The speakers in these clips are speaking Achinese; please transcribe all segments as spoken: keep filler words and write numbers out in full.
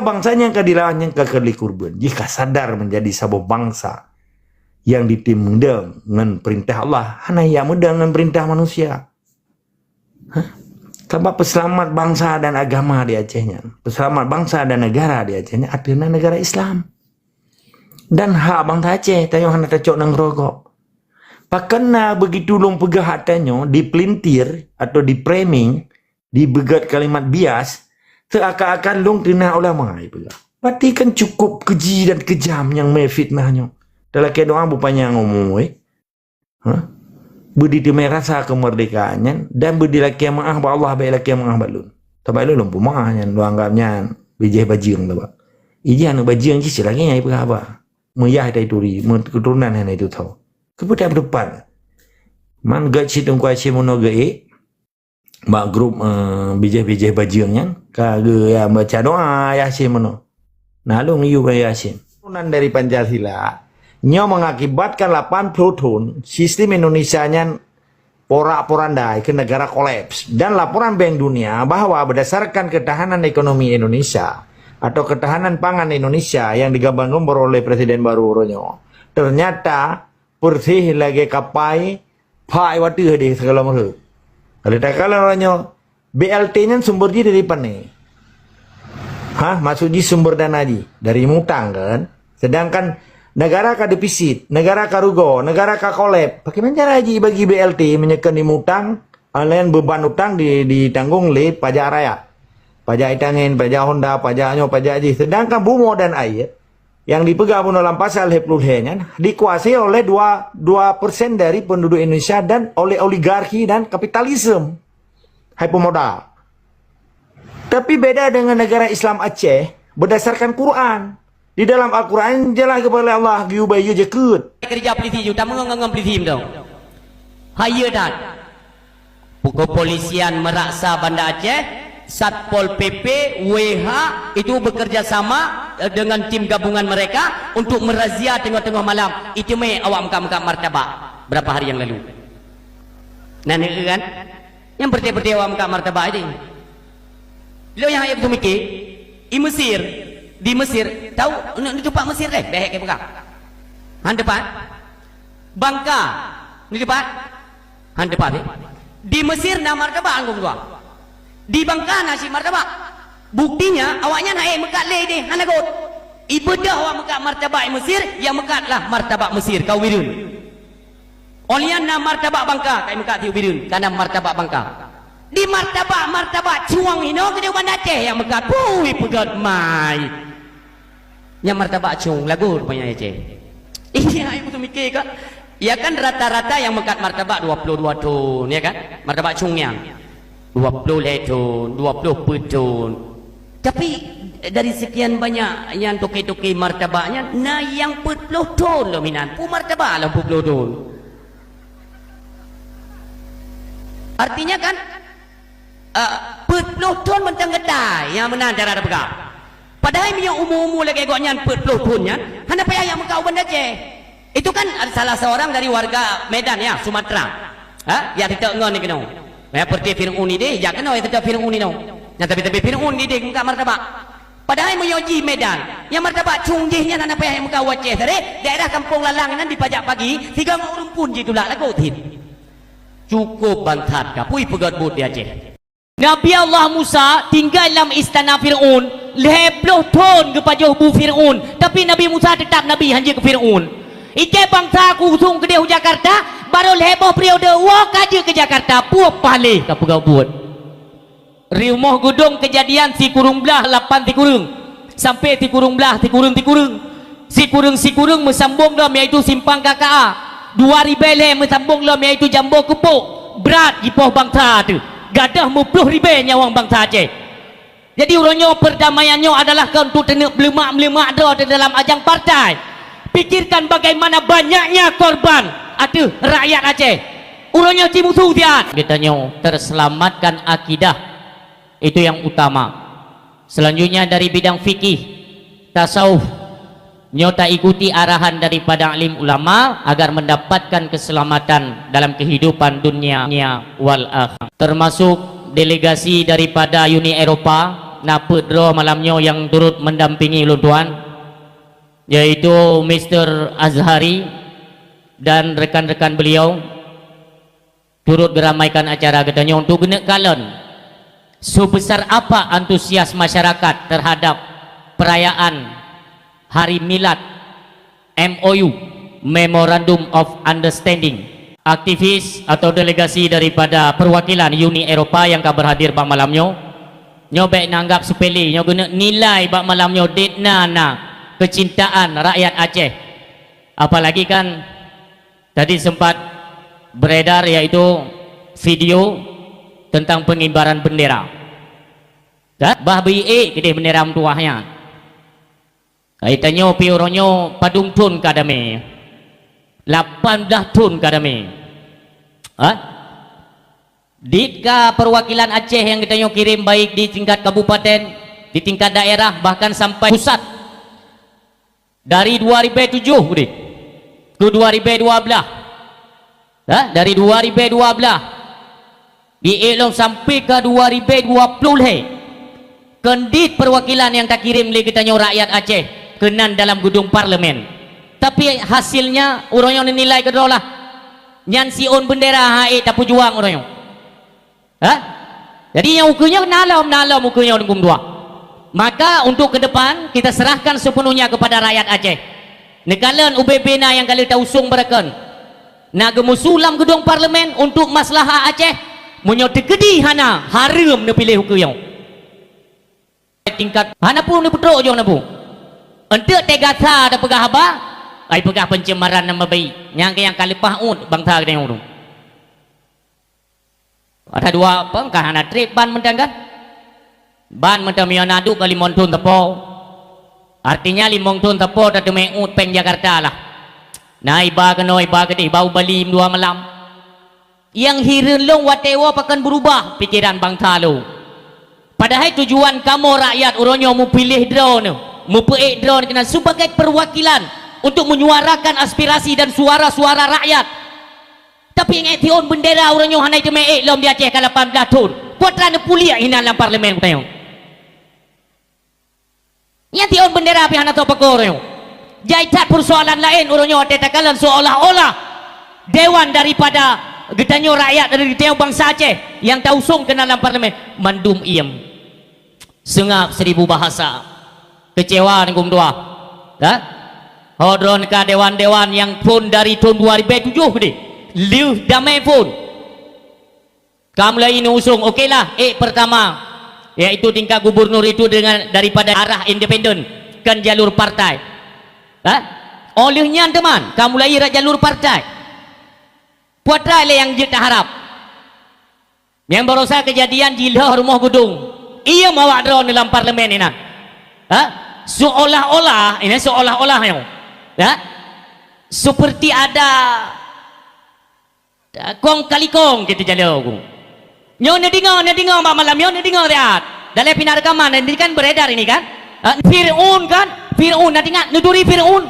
Bansa nyang ka dilawan nyan ka keu lé kurban. Jih ka sadar meunjadi saboh bansa nyang ditem meudong ngon peurintah Allah, hana jak meudong ngon peurintah manusia. Hah? Sabab peuseulamat bansa dan agama di Aceh nyan, peuseulamat bansa dan negara di Aceh nyan ateueh na negara Islam. Dan hak bansa Aceh, tanyoe hana tacok nanggroe gob. Pakon na beugitu lôn peugah hak tanyoe dipelintir atau di-framing, dibeugét kalimat bias, seuakan-akan lôn keuneuk ulama, ipeugah. Berarti kan cukup keji dan kejam nyang mé fitnah nyoe. Talakée doa beupanyang umu, eh. Ha? Beuditeumé rasa keumeurdekaan nyan dan beudilakée meuáh bak Allah, bék lakée meuáh bak lôn. Sabab lôn, lôn peumeuáh nyan, lôn anggab nyan bijéh bajeueng lé bak. Ijih aneuëk bajeueng jih silagée nyang ipeugah haba. Meuyah tai turi, meuketurunan hana itu tho. Keupeue that beuteupat? Man gét cit teungku Hashim meunoe geuék bak grup, eh, bijéh-bijéh bajeueng nyan, ka geu-, ya, baca doa Yasin meunoe. Na lôn yue Yasin. Turunan dari Pancasila, nyoe mengakibatkan lapan puluh thon sistem Indonesia nyan porak-porandai keu negara kolaps. Dan laporan Bank Dunia bahwa berdasarkan ketahanan ekonomi Indonesia atau ketahanan pangan Indonesia yang digembar-gembor oleh Presiden baru uroe nyoe, ternyata persis lagée kapai phak iwateuh di segala meureuek. Kalau takalon uroe nyoe, B L T nyan sumber jih dari pane? Hah? Maksud jih sumber dana jih dari mutang kan? Sedangkan negara ka defisit, negara ka rugoe, negara ka kolaps. Bagaimana cara jih bagi B L T meunyoe keu mutang, laén beban utang di, ditanggong lé pajak rakyat. Pajak itangen, pajak Honda, pajak nyoe, pajak jih. Sedangkan bumoe dan air yang dipeugah bunoe lam pasal lhée puluh lhée nyan dikuasai oleh dua, dua persen dari penduduk Indonesia dan oleh oligarki dan kapitalisme. Hai pemuda. Tapi beda dengan negara Islam Aceh, berdasarkan Quran. Di dalam Al-Quran jelas geupeugah lé Allah, geuyue bayeue jakeuet. Kerja polisi ju, tameungon ngon polisi meudoe. Hayeue that. Kepolisian Meraksa Banda Aceh, Satpol P P, W H, itu bekerja sama, eh, dengan tim gabungan mereka untuk merazia tengah-tengah malam. Itu meh awak meukat-meukat martabak berapa hari yang lalu. Nah, ni kan? Nyang peureté-peureté awak meukat martabak itu. Lo nyang ayah tu mikir, i Mesir, di Mesir, tahu, ni, ni tempat Mesir deh, beh ke pegang. Han tempat. Bangka, ni tempat. Han teupah, eh? Di Mesir na martabak anggong dua. Di Bangka na cit martabak. Buktinya, awaknyan hana meukat lé deh, hana göt. Ibeudôh awak meukat martabak Mesir, nyang meukat lah martabak Mesir, ka ubé dum. Óh lheueh nyan na martabak Bangka, ka imeukat di ubé dum, ka na martabak Bangka. Di martabak-martabak cueng inoe keudeh Banda Aceh nyang meukat, pui peugöt mai. Nyang martabak cueng lagu rupanya Aceh. Iya, ayah beuteumiké ka. Ya kan, rata-rata nyang meukat martabak dua puluh dua thon, ya kan? Martabak cueng nyan. Dua puluh lhèe thon, dua puluh peuet thon. Tapi, dari sekian banyak nyang toke-toke martabak nyan, na nyang peuet ploh thon lom inan. Peue martabak lom peuet ploh thon. Artinya kan, eh, peuet ploh thon mantong geutai, nyang meunan cara tapeugah. Padahai meunyoe umu-umu lagèe gobnyan peuet ploh thon nyan, hana payah jak meukat u Banda Aceh. Itu kan salah seorang dari warga Medan, ya, Sumatera. Ha? Jak teutok ngon di keunoe. Ya, seperti Fir'aun ideh, jak keunoe jak teutok Fir'aun inoe. Nyang tapi-tapi Fir'aun ideh meukat martabak. Padahai meunyoe jih Medan, nyang martabak cueng jih nyan hana payah jak meukat u Aceh sabe, daerah Kampung Lalang nyan dipajak pagi, sigoe ngon ureueng phôn jitulak lagoe cit. Cukup bantat ka, pui peugöt buet di Aceh. Nabi Allah Musa tinggai lam istana Fir'aun lhèe ploh thon geupajoh bu Fir'aun, tapi Nabi Musa teutap nabi, han jeuet keu Fir'aun. Ikei bansa ku usong keudeh u Jakarta, barô lhèe boh periode woe ka jeuet keu Jakarta, peue paléh ka peugah buet. Rumoh Geudong Keujadian sikureueng blaih lapan sikureueng, sampoe sikureueng blaih sikureueng-sikureueng. Sikureueng-sikureueng meusambong lom, yaitu simpang K K A. Dua ribèe lhèe meusambong lom, yaitu Jambo Keupok. Brat jipoh bansa teuh. Gadôh meuploh ribèe nyawöng bansa Aceh. Jadi, uroe nyoe perdamaian nyoe adalah keu untuk teuneuk meuleumak-meuleumak droe di dalam ajang partai. Pikirkan bagaimana banyaknya korban ateueh rakyat Aceh. Uroe nyoe ci musu siat. Geutanyoe terselamatkan akidah. Itu yang utama. Selanjutnya dari bidang fikih, tasawuf. Nyoe taikuti arahan daripada alim ulama agar mendapatkan keselamatan dalam kehidupan dunia wal akhirah. Termasuk delegasi daripada Uni Eropa, Na peuet droe malam nyoe nyang turut mendampingi ulôn tuan, yaitu Mister Azhari dan rekan-rekan beliau turut geramaikan acara geutanyoe untuk geuneuk kalon sebesar apa antusias masyarakat terhadap perayaan Hari Milad M O U, Memorandum of Understanding. Aktivis atau delegasi daripada perwakilan Uni Eropa nyang ka berhadir bak malam nyoe, nyoe bék nanggab sepele, nyoe keuneuk nilai bak malam nyoe dit na, na kecintaan rakyat Aceh. Apalagi kan tadi sempat beredar yaitu video tentang pengibaran bendera. Kan? Bah beuiék keudeh bendera meutuwah nyan. Hai tanyoe pi uroe nyoe padum thon ka damé? Lapan blaih thon ka damé. Ha? Dit ka perwakilan Aceh nyang geutanyoe kirém baik di tingkat kabupaten, di tingkat daerah, bahkan sampai pusat. Dari dua ribèe tujoh deh, keu dua ribèe dua blaih. Ha? Dari dua ribèe dua blaih. Di ék lom sampai ka dua ribèe dua ploh lhèe, kon dit perwakilan nyang takirém lé geutanyoe rakyat Aceh keunan dalam gudong parlemen. Tapi hasilnya uroe nyoe neunilai keudroe lah. Nyan siôn bendera han ék tapeujuang uroe nyoe. Ha? Jadi nyang ukeue nyoe na lom, na lom ukeue nyoe Teungku meutuah. Maka untuk ke depan kita serahkan sepenuhnya kepada rakyat Aceh. Neukalon ubé-bé na nyang ka lheueh tausong beurakon. Na geumusu lam geudong parlemen untuk maslahah Aceh. Meunyoe teukeudi hana, hareuem neupiléh ukeue nyoe. Tingkat hana peue neupeutrok jong na peue. Eunteuk teuga sa tapeugah haba, ai peugah pencemaran nama baik. Nyang nyang ka leupah uet bansa geutanyoe tu. Ada dua apa? Kan hana trép ban mantong kan? Ban mantong meunyoe na duek ka limong thon teupô. Artinya limong thon teupô tateumé uet péng Jakarta lah. Na iba keunoe iba keudeh bau Bali dua malam. Nyang hireuen lôn watée woe pakon beurubah pikeran bansa lôn. Padahai tujuan kamoe rakyat uroe nyoe mupiléh droeneuh, mupeuék droeneuh keunan sebagai perwakilan untuk menyuarakan aspirasi dan suara-suara rakyat. Tapi nyang ék siôn bendera uroe nyoe hana teumé ék lom di Aceh ka lapan blaih thon. Peue atra neupuliek hinan lam parlemen geutanyoe. Nyan siôn bendera pih hana teupeugah uroe nyoe. Jai that persoalan laén uroe nyoe watée takalon seolah-olah dewan daripada geutanyoe rakyat dari geutanyoe bansa Aceh nyang tausong keunan lam parlemen mandum iem. Seungab seribu bahasa. Keucewa Teungku meutuah. Dah? Ho droeneuh ka dewan-dewan nyang phon dari thon dua ribèe tujoh keudeh. Lheueh damé phon. Ka mulai neuusong, okelah, ék pertama, yaitu tingkat gubernur itu dengan daripada arah independen, kon jalur partai. Ha? Óh lheueh nyan teuma, ka mulai rot jalur partai. Peue atra lé nyang jeuet taharab. Nyang barosa keujadian jilhoh rumoh gudong. Iem awak droeneuh lam parlemen inan. Ha? Seolah-olah, ini seolah-olah nyoe. Ha? Seperti ada kong kali kong gitu jalo ku. Nyoe neudeungoe, neudeungoe bak malam nyoe neudeungoe siat. Dalam pina rekaman ini kan beredar ini kan? Ha? Fir'aun kan? Fir'aun, na teuingat neuturi Fir'aun?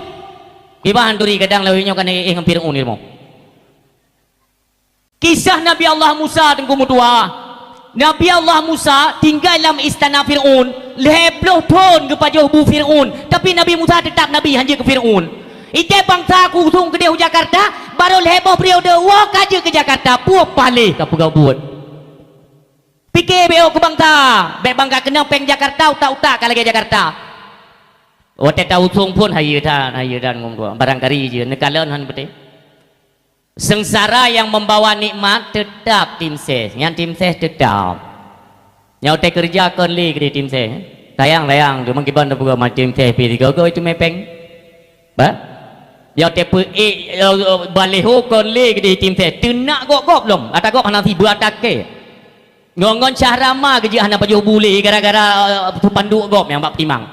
Kiban turi kadang lawét nyoe kan éh ngon Fir'aun ilmu. Kisah Nabi Allah Musa Teungku meutuah. Nabi Allah Musa tinggai lam istana Fir'aun, lhèe ploh thon geupajoh bu Fir'aun, tapi Nabi Musa teutap nabi hanjeuet keu Fir'aun. Itai bansa ku usong keudeh u Jakarta, barô lhèe boh periode woe ka jeuet keu Jakarta, peue paléh ka peugah buet. Pike beo keu bansa, bèk bangga keunong péng Jakarta, utak-utak ka lagèe Jakarta. Watèe tausong phon hayeue that, hayeue that ngon barangkari jih neukalon han beutôi. Seungsara nyang membawa nikmat teutap tim ses, nyan tim ses teutap. Nyang watèe keureuja kon lé keudeh tim ses. Sayang-sayang, cuma kiban tapeugah macam tim ses pih sigoe-goe itu mepeng. Bah? Nyang watèe peuék, eh, baliho kon lé keudeh tim ses. Teunak gop-gop lom, ata gop hana sibeue ata kèe. Ngon-ngon Syahrama geujak hana pajoh bu lé gara-gara, eh, spanduk gop nyang bak timang.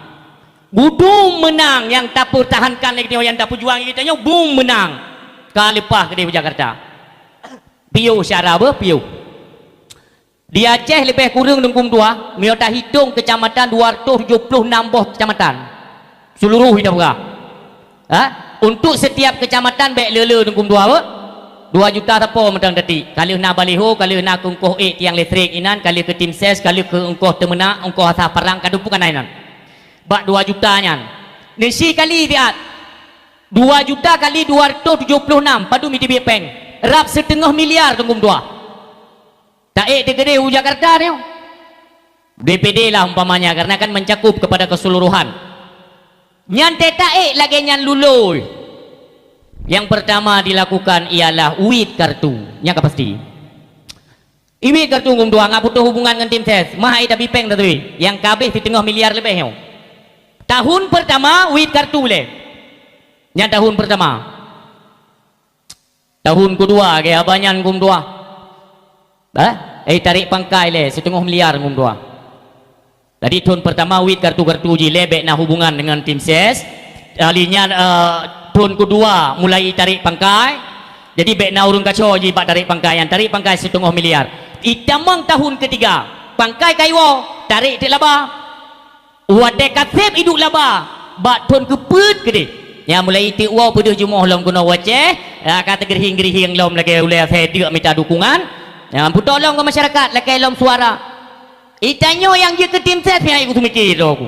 Budum meunang nyang tapeutahankan lé geutanyoe, nyang tapeujuang lé geutanyoe, bum meunang. Ka leupah keudeh u Jakarta. Piôh Syahra beuh, piôh. Di Aceh leubeh kureueng Teungku meutuah, meunyoe tahitong keucamatan dua ratus tujoh ploh nam boh keucamatan. Seuluruh ita peugah. Ha? Untuk setiap keucamatan bèk le-le Teungku meutuah beuh. Dua juta sapo mantong teutik. Ka lheueh na baliho, ka lheueh na keu ongkoh ék tiang listrik inan, ka lheueh keu tim ses, ka lheueh keu ongkoh teumeunak, ongkoh asah parang, ka dumpuk aneuk inan. Bak dua juta nyan. Neusi kali siat. Dua juta kali dua ratus tujuh puluh enam, padum jiteubiet péng? Rab siteungoh miliar teungku meutuah. Taék teukeudeh u Jakarta nyoe. D P D lah umpamanya, karena kan mencakup kepada keseluruhan. Nyan teuh taék lagée nyan lulôi. Yang pertama dilakukan ialah uit kartu. Nyan ka pasti. Uit kartu teungku meutuah, ngat putôh hubungan ngon tim ses. Mah ai tabi péng tatui. Nyang ka habéh siteungoh miliar leubeh nyoe. Tahun pertama uit kartu lé. Nyan tahun pertama. Tahun kedua, lagée haba nyan teungku meutuah. Eh, eh tarék pangkai lé, siteungoh miliar teungku meutuah. Jadi thon pertama uit kartu-kartu jih lé, bék na hubungan dengan tim ses. Kali nyan, eh, thon kedua mulai tarék pangkai. Jadi bék na ureuëng kaco jih bak tarék pangkai nyan, tarék pangkai siteungoh miliar. Itamong tahun ketiga, pangkai ka iwoe, tarék teuk laba. Watée ka seb iduek laba, bak thon keupeuet keudeh. Nyan mulai iteuk woe peudeuh jumoh lom keunoe u Aceh, ka teugeurihing-geurihing lom lagée ulée asai deuk mita dukungan. Nyan putôh lom keu masyarakat lakée lom suara. Itanyoe nyang jeuet keu tim ses nyang ikut seumiké droe ku.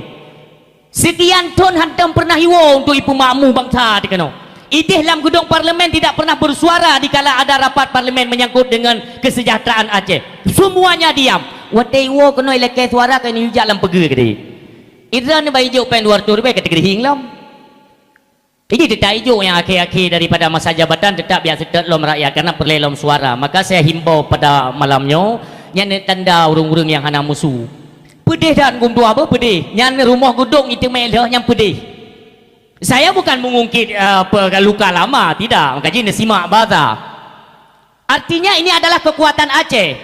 Sekian thon hantom pernah iwoe untuk ipeumakmu bansa teuh keunoe. Ideh lam geudong parlemen tidak pernah bersuara dikala ada rapat parlemen menyangkut dengan kesejahteraan Aceh. Semuanya diam. Watée iwoe keunoe ilakée suara keu neujak lam peugeuh keudeh. Idroeneuh bak ijok péng dua ratus ribée ka teugeurihing lom. Jadi tetap ijok nyang akhé-akhé daripada masa jabatan tetap biasa seutôt lom rakyat karena peureulée lom suara. Maka saya himbau pada malam nyoe, nyan tanda ureuëng-ureuëng nyang hana musu. Peudeh that teungku meutuah beuh peudeh. Nyan rumoh geudong iteumé lheueh nyan peudeh. Saya bukan mengungkit, eh, apa, luka lama, tidak. Maka jih neusimak basa. Artinya ini adalah kekuatan Aceh.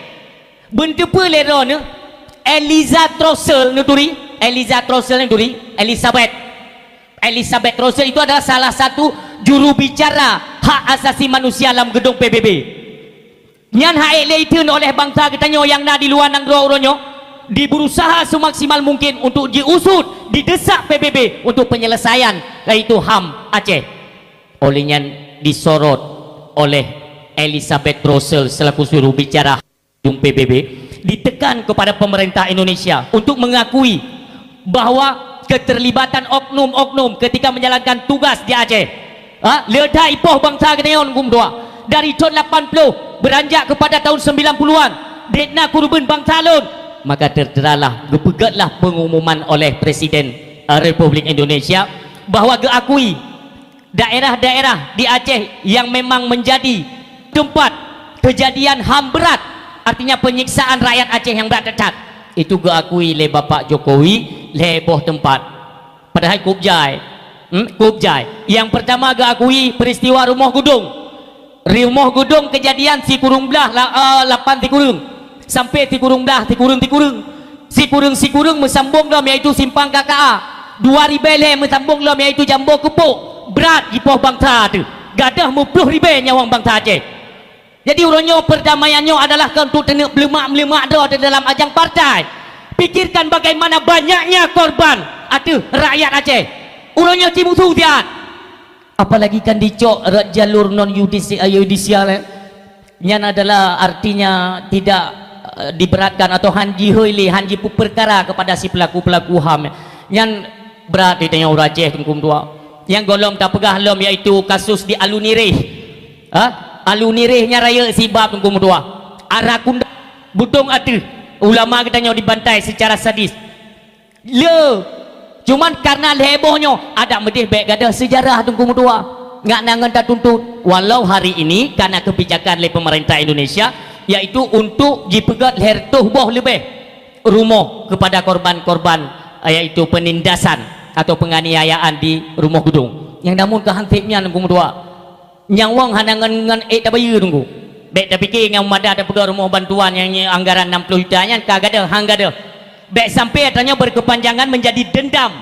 Beunteupeu lé droeneuh, Eliza Trossel neuturi, Eliza Trossel neuturi, Elizabeth. Elizabeth Trossel itu adalah salah satu juru bicara hak asasi manusia lam geudong P B B. Nyan han ék lé iteun oleh bansa geutanyoe nyang na di luwa nanggroe uroe nyoe, diberusaha semaksimal mungkin untuk diusut, didesak P B B untuk penyelesaian, yaitu HAM Aceh. Oleh nyan disorot oleh Elizabeth Trossel selaku juru bicara P B B, ditekan kepada pemerintah Indonesia untuk mengakui bahwa keterlibatan oknum-oknum ketika menjalankan tugas di Aceh, ha, leuda ipoh bansa geutanyoe teungku meutuah. Dari tahun lapan puluh beranjak kepada tahun sembilan puluhan, dek na keureubeuen bansa lôn, maka terteralah, geupeugötlah pengumuman oleh Presiden, eh, Republik Indonesia bahwa geuakui daerah-daerah di Aceh yang memang menjadi tempat kejadian HAM berat, artinya penyiksaan rakyat Aceh yang berat that-that, itu geuakui lé Bapak Jokowi lhée boh teumpat. Padahai kôb jai, hmm, kôb jai. Nyang pertama geuakui peristiwa rumoh geudong. Rumoh geudong kejadian sikureueng blah la-, eh, lapan sikureueng sampai sikureueng blah sikureueng sikureueng. Sikureueng-sikureueng meusambong lom yaitu simpang K K A. Dua ribée lhée meusambong lom yaitu Jambo Keupok. Brat jipoh bansa teuh. Gadôh meuploh ribée nyawöng bansa Aceh. Jadi uroe nyoe perdamaian nyoe adalah keu untuk teuneuk meuleumak-meuleumak droe di dalam ajang partai. Pikirkan bagaimana banyaknya korban ateueh rakyat Aceh. Uroe nyoe cimusu siat. Apalagi kan dicok rot jalur non yudisi-, yudisial, eh. Nyan adalah artinya tidak, eh, diberatkan atau han jihôi lé, han jipeupeukara kepada si pelaku-pelaku HAM. Nyan brat di tanyoe ureuëng Aceh teungku meutuah. Nyang gohlom tapeugah lom yaitu kasus di Alun Nirih. Ha? Alun Nirih nyan rayeuk sibab teungku meutuah. Ara kunda beutong ateueh ulama geutanyoe dibantai secara sadis. Le, cuman karena lhée boh nyoe adak meudeh bék gadôh seujarah teungku meutuah. Ngat na ngon tatuntut. Walau hari ini kana kebijakan lé pemerintah Indonesia yaitu untuk jipeugét lhée reutôh boh leubeh rumoh kepada korban-korban, yaitu penindasan atau penganiayaan di rumoh geudong. Nyang namun keu han seb nyan teungku meutuah. Nyang wong hana ngon, ngon ék tabayeue teungku. Bék tapike nyang mada tapeugah rumoh bantuan nyang anggaran enam puluh juta nyan ka gadôh, han gadôh. Bék sampai tanyoe berkepanjangan menjadi dendam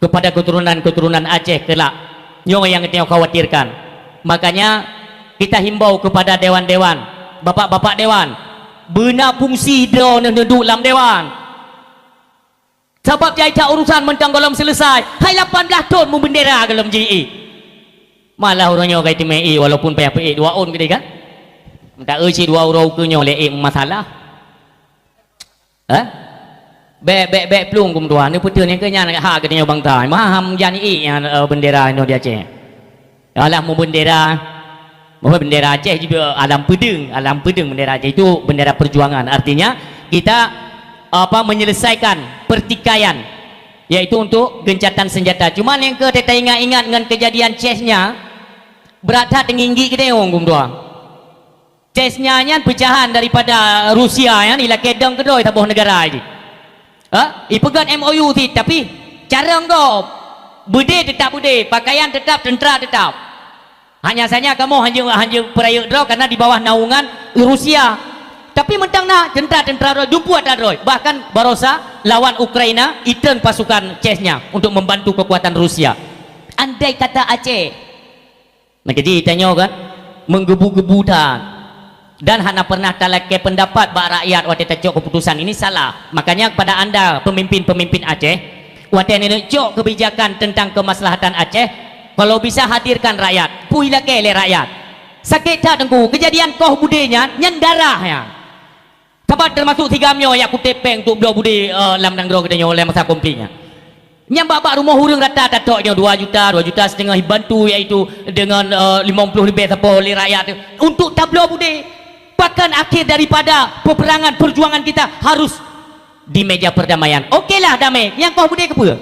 kepada keturunan-keturunan Aceh kelak. Nyoe nyang tanyoe khawatirkan. Makanya kita himbau kepada dewan-dewan, bapak-bapak dewan, beuna fungsi droeneuh neuduek lam dewan. Sabab jai that urusan mantong gohlom seuleusai, hai lapan blaih thon meubendera gohlom ji. Malah uroe nyoe ka itimé ék, walaupun payah peuék dua ôn keudéh kan? Meuta eu cit dua uroe ukeue nyoe lé ék meumasalah. Hah? Bék, bék, bék plueng kum tuha, neupeuteuh nyang keu nyan hak geutanyoe bansa. Maham jan ék nyan, eh, bendera inoe di Aceh. Alah, meu bendera, meu bendera Aceh jibeuet alam peudeueng, alam peudeueng bendera Aceh itu bendera perjuangan. Artinya, kita, apa, menyelesaikan pertikaian, yaitu untuk gencatan senjata. Cuma nyang keu taingat-ingat ngon kejadian Chechnya, brat that teunggi-inggi keudéh kum tuha. Chechnya nyan peucahan daripada Rusia nyan, ilakée dong keudroe saboh neugara jih. Ha? Ipeugét M O U cit, tapi carông gob. Beudé teutap beudé, pakaian teutap, teuntra teutap. Hanya saja kamoe hanjeuet, hanjeuet peurayeuk droe karena di bawah naungan Rusia. Tapi mantong na teuntra-teuntra droe, dumpeue atra droe. Bahkan barosa lawan Ukraina, itreun pasukan Chechnya untuk membantu kekuatan Rusia. Andai kata Aceh, Nah, jadi tanyoe kan, menggebu-gebu that. Dan hana pernah talakée pendapat bak rakyat watée tacok keputusan ini salah. Makanya kepada anda pemimpin-pemimpin Aceh, watée neuneuk cok kebijakan tentang kemaslahatan Aceh, kalau bisa hadirkan rakyat, pui lakée lé rakyat. Sakét that Teungku, kejadian koh budé nyan, nyan darah nyan. Saban termasuk si GAM nyoe jak kutéh péng untuk bloe budé, eh, lam nanggroe geutanyoe lé masa konflik nyan. Nyang bak-bak rumoh ureuëng rata tatok nyoe dua juta, dua juta setengah, bantu iaitu dengan, eh, limong ploh leubeh sapo lé rakyat tu untuk tabloe budé. Bahkan akhir daripada peperangan perjuangan kita harus di meja perdamaian. Okelah damai, nyang koh budé keupeue?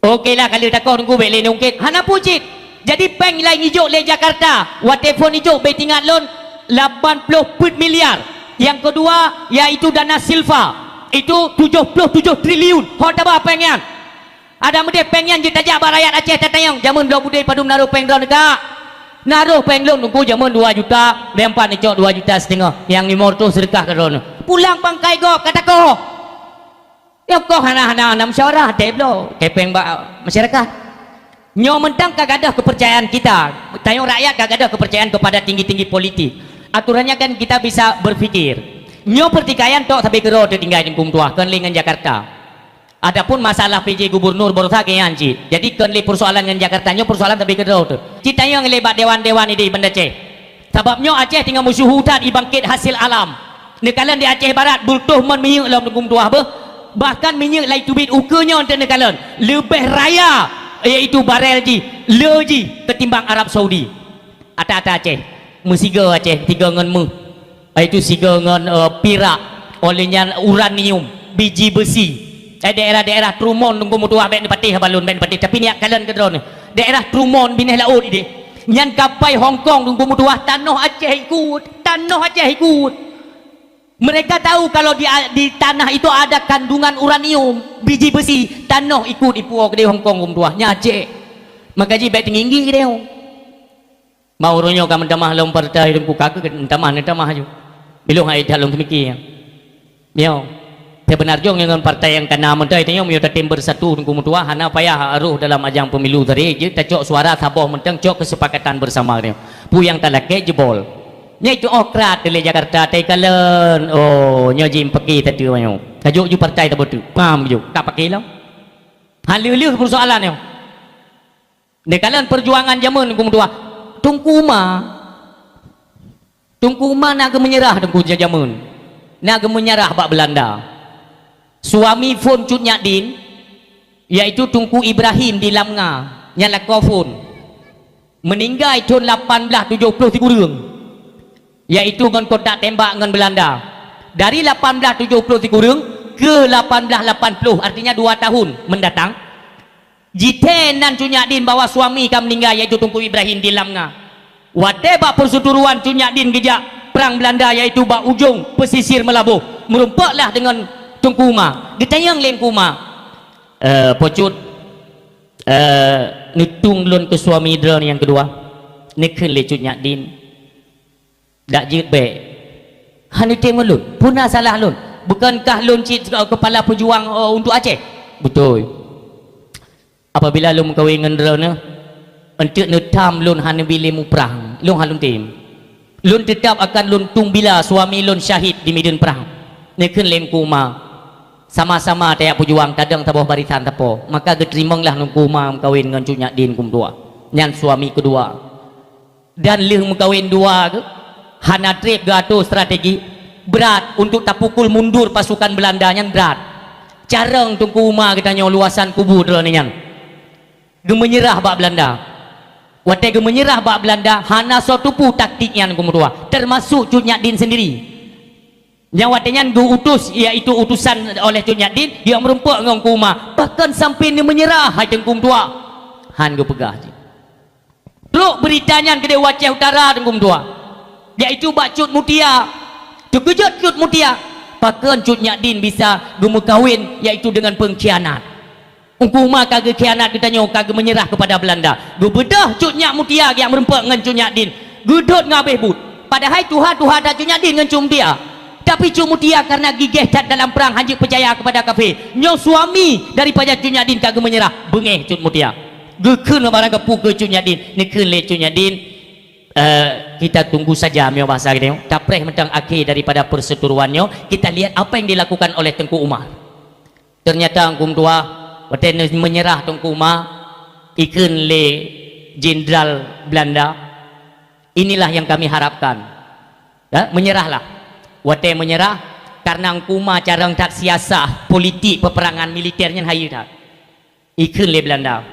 Okelah, ka lheueh takoh Teungku bék lé neungkét. Hana peue cit. Jadi péng laén ijok lé Jakarta. Watée phon ijok bék teuingat lôn lapan ploh peuet miliar. Nyang keudua yaitu dana silfa. Itu tujoh ploh tujoh triliun. Ho taba péng nyan. Adak meudeh péng nyan jeuet tajak bak rakyat Aceh tatanyong. Jameun bloe budé padum na rôh péng droeneuh ka? Na rôh péng lôn Teungku jameun dua juta, lé empat neucok dua juta setengah. Nyang limong reutôh seudeukah keu droeneuh. Pulang pangkai gob ka takoh. Nyoe koh hana, hana, hana musyawarah, teh bloe, kepeng bak masyarakat. Nyoe mantong ka gadôh kepercayaan kita. Tanyoe rakyat ka gadôh kepercayaan kepada tinggi-tinggi politik. Aturannya kan kita bisa berpikir. Nyoe pertikaian tok sabe keudroe teutinggai di Teungku Meutuah, kon lé ngon Jakarta. Adapun masalah P J gubernur barosa keu nyan cit. Jadi kon lé persoalan ngon Jakarta, nyoe persoalan sabe keudroe teuh. Cit tanyong lé bak dewan-dewan idéh Banda Aceh. Sabab nyoe Aceh teungoh meusyeuhu that ibangkét hasil alam. Neukalon di Aceh Barat, beureutoh mon minyeuk lom Teungku Meutuah beuh. Bahkan minyeuk lai teubiet ukeue nyoe teuh neukalon. Leubeh raya, yaitu barel jih, le jih ketimbang Arab Saudi. Ata-ata Aceh, meusigoe Aceh, sigoe ngon méuh. Yaitu sigoe ngon, eh, pirak, oleh nyan uranium, biji besi. Eh, daerah-daerah Trumun Teungku Meutuah bék neupatéh haba lôn, bék neupatéh. Tapi neujak kalon keudroe nyoe. Daerah Trumun binéh laôt idéh. Nyan kapai Hong Kong Teungku Meutuah, tanoh Aceh ikut, tanoh Aceh ikut. Mereka tahu kalau di, di tanah itu ada kandungan uranium, biji besi, tanoh ikut ipuwoe keudéh Hong Kong Teungku Meutuah. Nyan Aceh. Maka jih bék teunggi-inggi keudéh. Mau uroe nyoe ka meutamah lom partai Teungku, ka keuh meutamah, neutamah aju. Bilong hai that lôn seumiké. Nyoe, seubeuna jih ngon partai nyang kana mantong, tanyoe meunyoe tatem bersatu Teungku Meutuah, hana payah rôh dalam ajang pemilu tadi, jeuet tacok suara saboh mantong, cok kesepakatan bersama nyoe. Peue nyang talakée jebol. Nyoe itu okrad lé Jakarta, tai kalon. Oh, nyoe jih peuki tatu nyoe. Tajok ju partai taboh tu. Paham ju? Tak pakai lah. Haleuleuh persoalan nyoe. Neukalon perjuangan jameun Teungku Meutuah. Teungku Uma. Teungku Uma na geumeunyerah Teungku jameun. Na geumeunyerah bak Belanda. Suami phon Cut Nyak Din, yaitu Teungku Ibrahim di Lamnga, nyan lakoe phon. Meuninggai thon lapan blaih tujoh ploh sikureueng. Yaitu ngon kontak tembak ngon Belanda. Dari lapan blaih tujoh ploh sikureueng ke lapan blaih lapan ploh, artinya dua tahun mendatang, jithee nan Cut Nyak Din bahwa suami ka meuninggai, yaitu Teungku Ibrahim di Lamnga. Watée bak perseuturuan Cut Nyak Din geujak prang Belanda, yaitu bak ujong pesisir Meulaboh, meurumpok lah deungon Teungku Uma. Geutanyong lé Teungku Uma, "Eh, Po Cut, eh, neutueng lôn keu suami droeneuh nyang keudua?" Neukheun lé Cut Nyak Din, "Dak jeuet bék. Hana tem ngon lôn. Peue na salah lôn? Bukankah lôn cit kepala pejuang, eh, untuk Aceh?" "Beutôi." "Apabila lôn meukawen ngon droeneuh, eunteuk neutam lôn hana bi lé muprang, lôn hana lôn tem. Lôn teutab akan lôn tueng bila suami lôn syahid di mideuen prang." Neukheun lé Teungku Uma, "Sama-sama tajak peujuang, tadong saboh barisan sapo." Maka geuteurimonglah Teungku Uma meukawen ngon Cut Nyak Din Teungku Meutuah. Nyan suami keudua. Dan lheueh meukawen dua geuh, hana treb geuatoe strategi, brat untuk tapukul mundur pasukan Belanda nyan brat. Carông Teungku Uma geutanyoe luwasan kubu droeneuh nyan. Geumeunyerah bak Belanda. Watée geumeunyerah bak Belanda, hana soe teupeu taktik nyan Teungku Uma, termasuk Cut Nyak Dien sendiri. Nyang watée nyan geu-utus, yaitu utusan oleh Cut Nyak Dien, nyang meurumpok ngon Teungku Uma, bahkan sampai neumenyerah hai Teungku Uma. Han geupeugah jih. Trok beurita nyan keudeh u Aceh Utara Teungku Uma, yaitu bak Cut Mutia. Teukeujot Cut Mutia, pakon Cut Nyak Dien bisa geumeukawen, yaitu dengan pengkhianat. Teungku Uma ka geukhianat geutanyoe, ka geumeunyeurah keupada Beulanda. Geubeudôh Cut Nyak Mutia nyang meurumpok ngon Cut Nyak Dien. Geudhôt ngon abéh buet. Padahai tuha-tuha that Cut Nyak Dien ngon Cut Mutia. Tapi Cut Mutia kareuna gigéh that dalam prang, hana jeuet peucaya keupada kafé. Nyoe suami daripada Cut Nyak Dien ka geumeunyeurah, beungéh Cut Mutia. Geukheun ngon barang geupeu keu Cut Nyak Dien. Neukheun lé Cut Nyak Dien, eh, kita tunggu saja, meunyoe bahasa geutanyoe. Tapreh mantong akhé daripada perseteruan nyoe, kita lihat apa yang dilakukan oleh Teungku Umar. Ternyata Teungku Uma, watée neumeunyeurah Teungku Uma, ikheun lé jenderal Beulanda, inilah yang kami harapkan. Ya, meunyeurahlah. Watée meunyeurah, kareuna Teungku Uma carông that siasah politik peperangan militer nyan hayeue that. Ikheun lé Beulanda.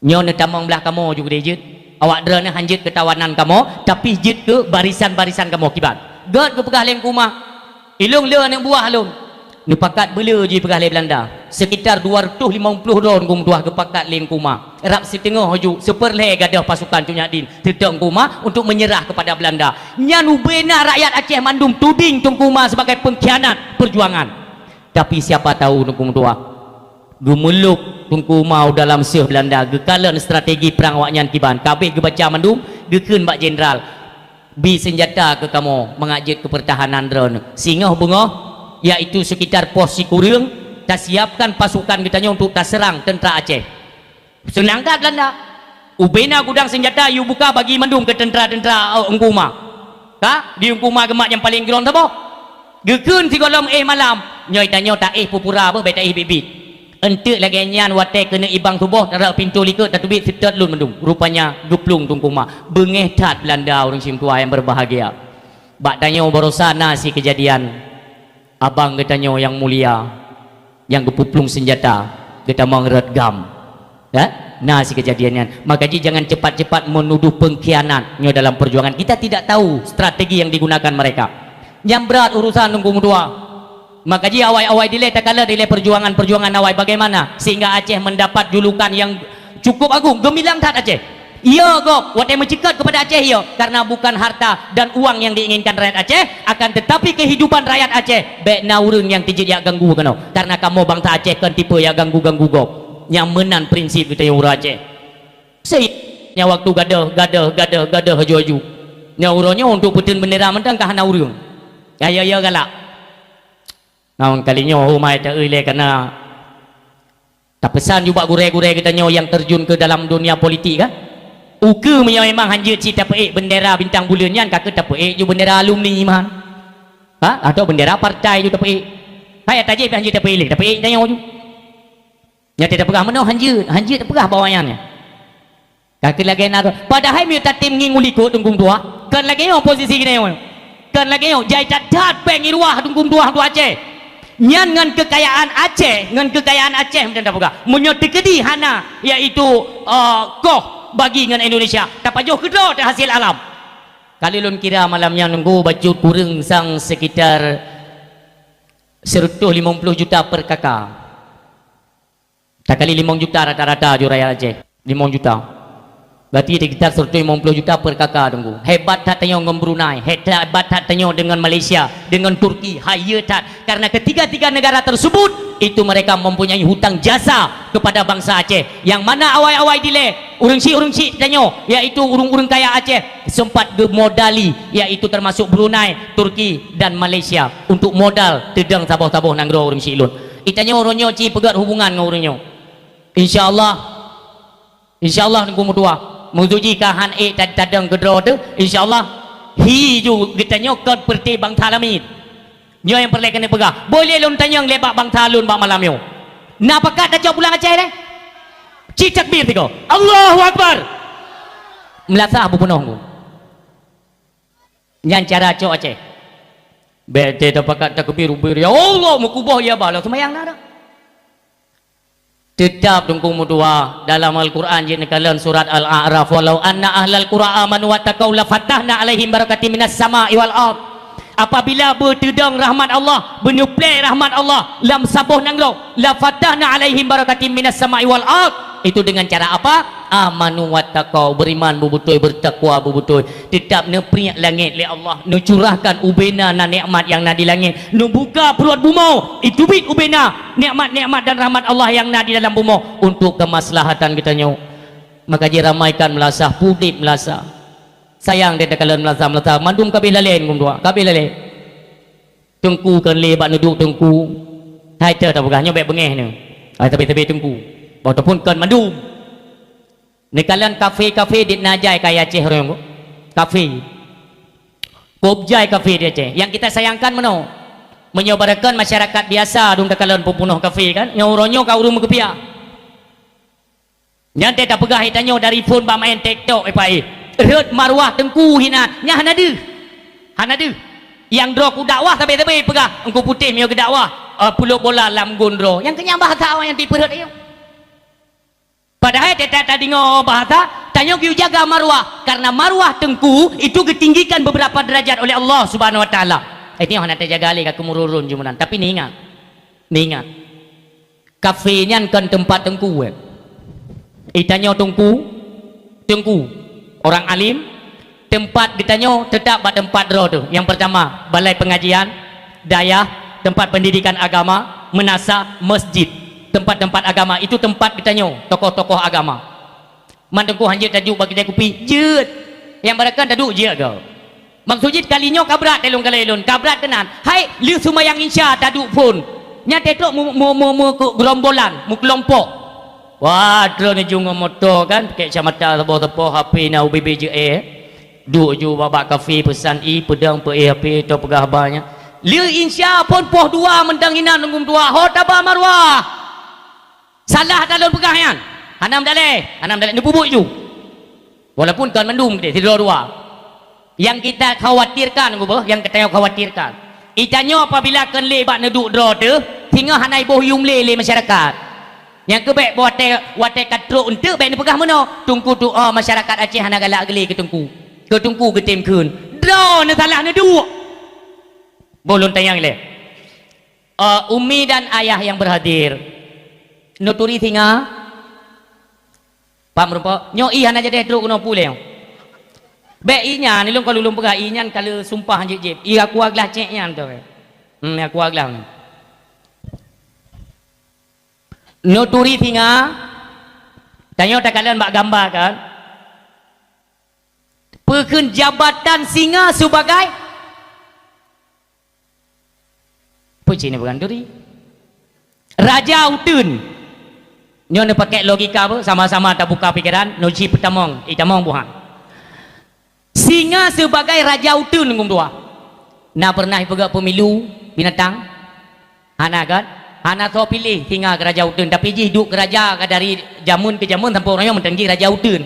Nyoe neutamong blah kamoe ju keudeh jeuet. Awak droeneuh han jeuet keu tawanan kamoe, tapi jeuet keu barisan-barisan kamoe kiban. Gét geupeugah lé Teungku Uma, "Ilôn le aneuëk buah lôn." Neupakat beuleu jipeugah lé Beulanda. Sekitar dua ratus lima puluh droe Teungku Uma geupakat lé Teungku Uma. Rab siteungoh ju, seupeurlhée gadôh pasukan Cut Nyak Dien, teutok Teungku Uma untuk meunyeurah keupada Beulanda. Nyan ubena rakyat Aceh mandum tuding Teungku Uma sebagai pengkhianat perjuangan. Tapi siapa tahu Teungku Uma Geumeulob Teungku Uma u dalam seueh Beulanda, geukalon strategi prang awaknyan kiban. Ka abéh geubaca mandum, geukheun bak jenderal, "Bi seunjata keu kamoe mangat jeuet keu peurtahanan droeneuh. Singoh beungoh, yaitu seukitar poh sikureueng, tasiapkan pasukan geutanyoe untuk taseurang teuntra Aceh." Seunang that Beulanda. Ubena gudang seunjata yue buka bagi mandum keu teuntra-teuntra, eh, Teungku Uma. Ka, di Teungku Uma geumat nyang paleng keudroe saboh. Geukheun sigohlom éh malam, nyoe tanyoe taéh pura-pura beuh, bék taéh biet-biet. Eunteuk lagée nyan watée keuneuk ibang suboh, tarok pintoe likot tateubiet seutôt lôn mandum. Rupanya geuplueng Teungku Uma. Beungéh that Beulanda, ureuëng syedara nyang berbahagia. Bak tanyoe barosa na sikeujadian abang geutanyoe nyang mulia, nyang geupuplueng seunjata, geutamong rot gam. Ya? Na sikeujadian nyan. Maka jih jangan cepat-cepat menuduh pengkhianat nyoe dalam perjuangan. Kita tidak tahu strategi yang digunakan mereka. Nyang brat urusan Teungku Uma. Maka jih awai-awai dilée takalon dilée perjuangan-perjuangan awai bagaimana sehingga Aceh mendapat julukan yang cukup agung, geumilang that Aceh. Iya gob, watée meuceukat keupada Aceh iya, karena bukan harta dan uang yang diinginkan rakyat Aceh, akan tetapi kehidupan rakyat Aceh, bék na ureuëng nyang teujeuet jak ganggu keunoe. Karena kamoe bansa Aceh kon tipe jak ganggu-ganggu gob. Nyang meunan prinsip geutanyoe ureuëng Aceh. Sehingga waktu gadôh, gadôh, gadôh, gadôh aju-aju. Nyoe uroe nyoe untuk peuteun bendera mantong ka hana ureuëng. Ya, ya, ya, galak. Ngon kali nyoe humai ta-eu lé kana tapeusan ju bak gurée-gurée geutanyoe nyang terjun ke dalam dunia politik kan? Ukeue meunyoe memang hanjeuet cit tapeuék bendera bintang buleuen nyan, ka keuh tapeuék ju bendera alumni mah. Ha? Atau bendera partai ju tapeuék. Hai atajih pih hanjeuet tapeuék lé, tapeuék tanyoe ju. Nyan teupeugah meunoe hanjeuet, hanjeuet teupeugah bak awaknyan nyan. Ka keuh lagée na, padahai meunyoe tatem ngieng u likot Teungku Uma, kon lagée nyoe posisi geutanyoe. Kon lagée nyoe, jai that-that péng iruah Teungku Uma tu Aceh. Nyan ngon keukayaan Aceh, ngon keukayaan Aceh meunan tapeugah. Meunyoe teukeudi hana, yaitu, eh, koh bagi ngon Indonesia, tapajoh keudroe teuh hasil alam. Kali lôn kira malam nyan Teungku bacut kureueng sang sekitar seratus lima puluh juta per K K. Takali limong juta rata-rata ju rakyat Aceh. Limong juta. Berarti sekitar seratus lima puluh juta per K K, Teungku. Hebat that tanyoe ngon Brunei. Hebat that tanyoe dengan Malaysia, dengan Turki. Hayeue that. Karena ketiga-tiga negara tersebut, itu mereka mempunyai hutang jasa kepada bangsa Aceh. Yang mana awai-awai dilée, ureuëng syik-ureuëng syik tanyoe, yaitu ureuëng-ureuëng kaya Aceh, sempat geumodali, yaitu termasuk Brunei, Turki, dan Malaysia untuk modal teudong saboh-saboh nanggroe ureuëng syik lôn. Itanyoe uroe nyoe ci peugét hubungan ngon ureuëng nyoe. Insya Allah, insya Allah Teungku meutuah. Meunyoe jih ka han ék tad-, tadong keudroe teuh, insya Allah hi ju geutanyoe kon peureuté bansa lamin. Nyoe nyang peureulée keuneuk peugah. Boh lé lôn tanyong lé bak bansa lôn bak malam nyoe. Na pakat tacok pulang Aceh lé? Ci takbir tiga. Allahu Akbar. Meulasah beupunoh ku. Nyan cara cok Aceh. Bèk teuh tapakat takbir ubé, "Ya Allah, meukuboh ya bala seumayang na dak." Teutap Teungku meutuah, dalam Al-Quran jeuet neukalon surat Al-A'raf, "Walau anna ahlal qura amanu wattaqau lafatahna 'alaihim barakatim minas sama'i wal ard." Apabila beuteudong rahmat Allah, beuneuplé rahmat Allah lam saboh nanggroe, "Lafatahna 'alaihim barakatim minas sama'i wal ard." Itu dengan cara apa? Amanu wattaqau, beriman beubeutôi, bertakwa beubeutôi. Teutap neupriek langét lé Allah, neucurahkan ubé na, na nikmat nyang na di langét, neubuka pruet bumoe, iteubiet ubé na nikmat-nikmat dan rahmat Allah nyang na di dalam bumoe untuk kemaslahatan geutanyoe. Maka jiramaikan meulasah, pudeb meulasah. Sayang teuh takalon meulasah-meulasah, mandum ka abéh lalén, Teungku meutuah, ka abéh lalén. Teungku kon lé bak neuduek Teungku. Hai teuh tapeugah nyoe bèk beungéh nyoe. Hai, tapi-tapi Teungku. Ataupun kon mandum. Neukalon kafé-kafé di na jai kaya Aceh ureueng. Kafé. Kôb jai kafé di Aceh. Nyang kita sayangkan meunoe. Meunyoe barokon masyarakat biasa dong takalon peupunoh kafé kan, nyoe uroe nyoe ka ureueng meukeupia. Nyan teuh tapeugah tanyoe dari phon bak maén TikTok, eh, Pak, eh. Rhot maruah Teungku hina, nyan hana deuh. Hana deuh. Nyang droe kudakwah sabe-sabe peugah, Teungku Putéh meunyoe geudakwah, eh, pulop bola lam gon droe. Nyang keu nyan bahasa awak nyang tipeurhot ayong. Padahai teutab tadeungoe bahasa, tanyoe geuyue jaga maruah. Karena maruah Teungku itu geutinggikan beberapa derajat oleh Allah Subhanahu Wa Taala. Eh, nyoe hana teujaga lé ka keumururun jumeunan. Tapi neuingat. Neuingat. Kafé nyan kon teumpat Teungku, eh. Itanyoe Teungku, Teungku, orang alim, teumpat geutanyoe teutap bak teumpat droe teuh. Nyang peurtama, balai peungajian, dayah, teumpat peundidikan agama, meunasah, masjid, teumpat-teumpat agama, itu teumpat geutanyoe, tokoh-tokoh agama. Man Teungku han jeuet taduek bak keudè kupi, jeuet. Nyang barokon taduek jeuet goe. Maksud jih kali nyoe ka brat lôn kalon lôn, ka brat keunan. Hai, lheueh seumayang Isya taduek phon. Nyan teuh trok mu-, mu-, mu-, mu-, keu gerombolan, meukelompok. Wah, trok neujung ngon moto kan, pakèk kacamata saboh-saboh, H P na ubé-bé jeuet, eh. Duek ju bak-bak kafé peusan ie, peudong peuéh H P, atau peugah haba nyan. Lheueh Isya phon poh dua mantong inan Teungku meutuah, ho taba maruah. Salah ata lôn peugah nyan. Hana meudalèh, hana meudalèh, neupeubuet ju. Walaupun kon mandum keudeh, sidroe dua. Nyang kita khawatirkan, Teungku, nyang geutanyoe khawatirkan. Itanyoe apabila kon lé bak neuduek droe teuh, singoh hana iboh yum lé lé masyarakat. Nyang keu bèk watèe, watèe ka trok eunteuk bèk neupeugah meunoe, Teungku tu'oh masyarakat Aceh hana galak geulé keu Teungku. Keu Teungku geutem kheun. Droe neusalah neuduek. Boh lôn tanyong lé. Eh, umi dan ayah yang berhadir, neuturi singa? Paham meurumpok? Nyoe ie hana jadeh trok keunoe puléh. Bèk ie nyan, ilôn ka lôn peugah, ie nyan ka lheueh sumpah jép-jép. Ie aqua glass cék nyan tu. Hmm, aqua glass nyan. Neuturi singa? Tanyoe takalon bak gamba kan? Peue kheun jabatan singa sibagai Peue cit neupeugah neuturi? Raja uteuen. Nyoe neupakèk logika beuh, sama-sama tabuka pikeran, neuji peutamong, itamong buhan. Singa sibagai raja uteuen, Teungku meutuah. Na peureunah ipeugèt pemilu binatang? Hana kan? Hana soe piléh singa keu raja uteuen, tapi jih duek keu raja ka dari jameun keu jameun sampoe uroe nyoe mantong jih raja uteuen.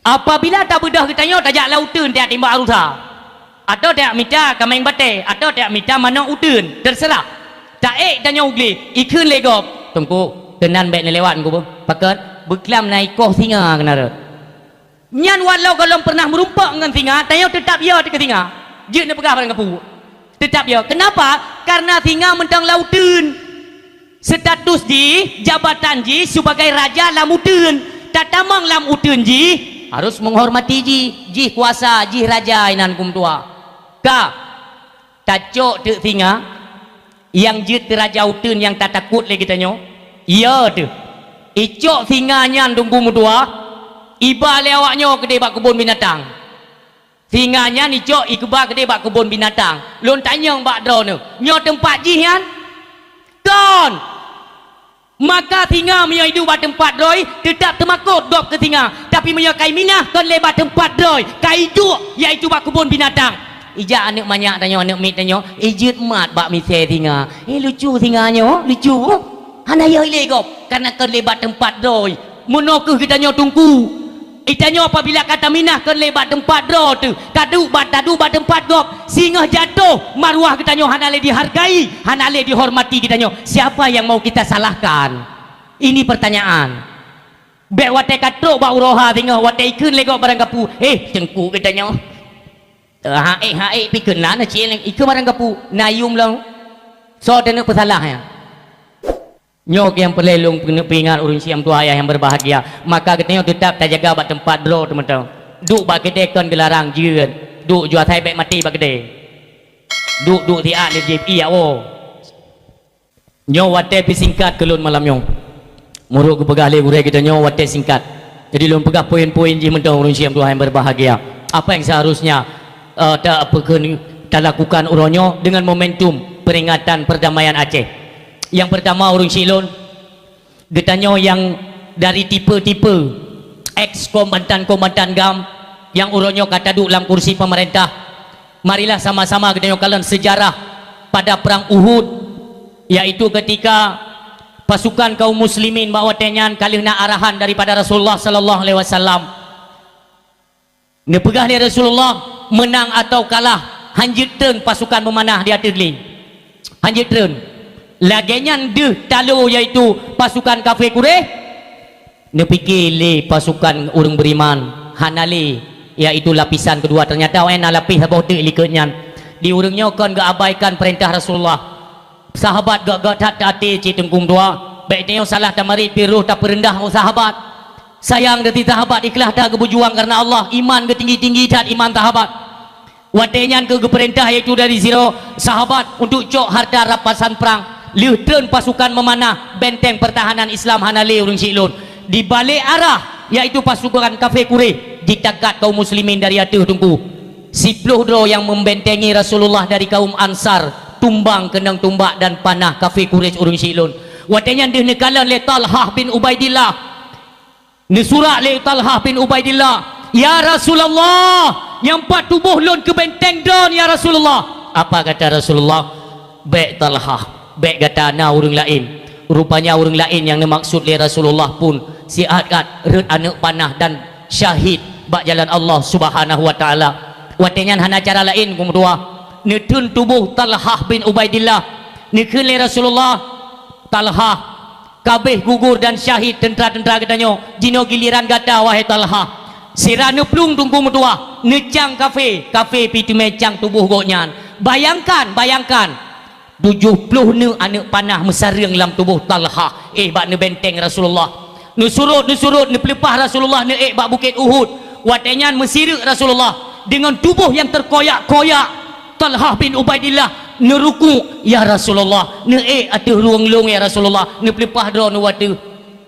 Apabila tabeudôh geutanyoe tajak lam uteuen tajak timbak rusa, atawa tajak mita kaméng batèe, atawa tajak mita manok uteuen, teuseurah. Taék tanyoe u glé, ikheun lé gob, "Teungku, keunan bèk neulewat Teungku beuh. Pakon, beuklam na ikoh singa keunan rot." Nyan walau gohlom peureunah meurumpok ngon singa, tanyoe teutab yo teuh keu singa. Jeuet neupeugah barang kapeue. Teutab yo. Keunapa? Kareuna singa mantong lam uteuen. Status jih, jabatan jih sibagai raja lam uteuen. Tatamong lam uteuen jih, harôh meuhormati jih. Jih kuasa, jih raja inan Teungku meutuah. Ka, tacok teuk singa nyang jeuet keu raja uteuen nyang tatakot lé geutanyoe? Yo teuh. Icok singa nyan Teungku meutuah, iba lé awaknyoe keudeh bak keubon binatang. Singa nyan icok ikeubah keudeh bak keubon binatang. Lôn tanyong bak droeneuh, nyoe teumpat jih nyan? Kon! Maka singa meunyoe iduek bak teumpat droe, teutab teumakot gob keu singa. Tapi meunyoe ka iminah kon lé bak teumpat droe, ka iduek, yaitu bak keubon binatang. Ijak aneuk manyak tanyoe, aneuk miet tanyoe, ijeuet mat bak misée singa. Eh, lucu singa nyoe, lucu. Hana yo ilé gob, kareuna kon lé bak teumpat droe. Meunoe kheueh geutanyoe Teungku. Geutanyoe apabila ka taminah kon lé bak teumpat droe teuh, taduek bak, taduek bak teumpat gob, singoh jatoh, marwah geutanyoe hana lé dihargai, hana lé dihormati geutanyoe. Siapa yang mau kita salahkan? Ini pertanyaan. Bèk watèe ka trok bak uroe ha singoh, watèe ikheun lé gob barang gapu, "Eh, Teungku geutanyoe." Eh, ha-ék, ha-ék, pi keunan cit ikheun barang gapu, na yum lom. Soe taneuk peusalah nyan? Nyoe nyang peureulèe lôn peuingat ureueng syiek meutuah ayah nyang berbahagia. Maka geutanyoe teutap tajaga bak teumpat droe teuh mantong. Duek bak keudè kon geularang jeuet. Duek jua asai bèk maté bak keudè. Duek-duek siat lé jih, iya, oh. Nyoe watèe pih singkat keu lôn malam nyoe. Meunurot geupeugah lé gurèe geutanyoe watèe singkat. Jadi lôn peugah poin-poin jih mantong ureueng syiek meutuah nyang berbahagia. Apa yang seharusnya, eh, ta-, apa kheun, talakukan uroe nyoe dengan momentum peringatan perdamaian Aceh? Yang pertama, ureueng syiek lôn, geutanyoe nyang dari tipe-tipe ex kombatan-kombatan GAM nyang uroe nyoe ka taduek lam kursi pemerintah, marilah sama-sama geutanyoe kalon sejarah pada Perang Uhud, yaitu ketika pasukan kaum muslimin bak watèe nyan ka lheueh na arahan daripada Rasulullah sallallahu alaihi wasallam. Neupeugah lé Rasulullah, meunang atawa kalah, hanjeuet treun pasukan peumanah di ateueh glé. Hanjeuet treun. Lagèe nyan deuh talo, yaitu pasukan kafé Quraisy. Neupike lé pasukan ureueng beriman, hana lé, yaitu lapisan keudua. Ternyata awaknyan na lapéh saboh teuk likot nyan. Di ureueng nyoe kon geuabaikan peurintah Rasulullah. Sahabat gét-gét that teuaté cit Teungku meutuah. Bèk tanyoe salah tamarit pih roh tapeureundah ngon sahabat. Sayang teuti sahabat ikhlas that geupeujuang kareuna Allah, iman geutinggi-tinggi that iman sahabat. Watèe nyan keuh geupeurintah, yaitu dari sidroe sahabat, untuk cok harta rampasan prang. Lheueh treun pasukan meumanah, benteng pertahanan Islam hana lé ureueng syiek lôn. Di balek arah, yaitu pasukan kafé Quraisy, jitakat kaum muslimin dari ateueh Teungku. Siploh droe nyang membentengi Rasulullah dari kaum Ansar tumbang keunong tumbak dan panah kafé Quraisy ureueng syiek lôn. Watèe nyan deuh neukalon lé Talhah bin Ubaidillah. Neusurak lé Talhah bin Ubaidillah, "Ya Rasulullah, nyang pat tuboh lôn keu benteng droen, ya Rasulullah." Apa kata Rasulullah? "Bèk Talhah, bèk gata, na ureueng laén." Rupanya ureueng laén nyang neumaksud lé Rasulullah pun siat-at rhot aneuk panah dan syahid bak jalan Allah Subhanahu wa Taala. Watèe nyan hana cara laén, Teungku meutuah. Neutreun tuboh Talhah bin Ubaidillah. Neukheun lé Rasulullah, "Talhah, ka abéh gugur dan syahid teuntra-teuntra geutanyoe, jinoe giliran gata, wahai Talhah." Sira neuplueng Teungku meutuah, neucang kafé, kafé pih teumé cang tuboh gobnyan. Bayangkan, bayangkan, tujoh ploh neuk aneuk panah meusareueng lam tuboh Talhah, éh, bak neubenteng Rasulullah. Neusurot, neusurot, neupeuleupah Rasulullah, neuék bak Bukét Uhud. Watèe nyan meusireuk Rasulullah deungon tuboh nyang teukoyak-koyak. Talhah bin Ubaidillah neurukuk, "Ya Rasulullah, neuék ateueh rueng lôn, ya Rasulullah, neupeuleupah droeneuh u ateueh."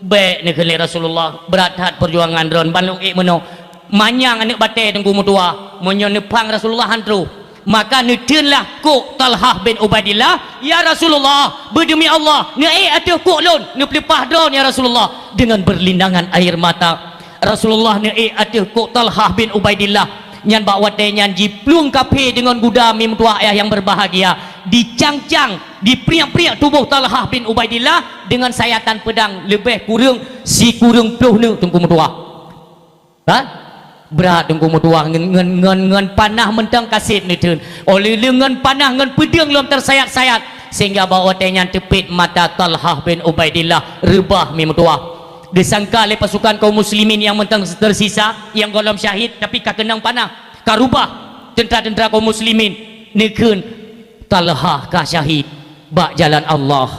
"Bèk," neukheun lé Rasulullah, "brat that peujuangan droen, ban lôn ék meunoe." Manyang aneuk batèe Teungku meutuah, meunyoe neuphang Rasulullah han troh. Maka neutreunlah kok Talhah bin Ubaidillah, "Ya Rasulullah, beudeumi Allah, neuék ateueh kok lôn, neupeuleupah droen, ya Rasulullah, deungon berlinangan air mata." Rasulullah neuék ateueh kok Talhah bin Ubaidillah. Nyan bak watèe nyan jiplueng kafé deungon guda, mi meutuah ayah nyang berbahagia. Dicang-cang, dipriek-priek tuboh Talhah bin Ubaidillah deungon sayatan peudang leubeh kureueng sikureueng ploh neuk Teungku meutuah. Ha? Brat Teungku meutuah ngon, ngon, ngon, ngon panah mantong ka sép neutreun. Óh lheueh ngon panah ngon peudeueng lom teusayat-sayat, sehingga bak watèe nyan teupet mata Talhah bin Ubaidillah reubah, mi meutuah. Geusangka lé pasukan kaum muslimin nyang mantong teusisa, nyang gohlom syahid, tapi ka keunong panah, ka reubah teuntra-teuntra kaum muslimin, neukheun, "Talhah ka syahid bak jalan Allah."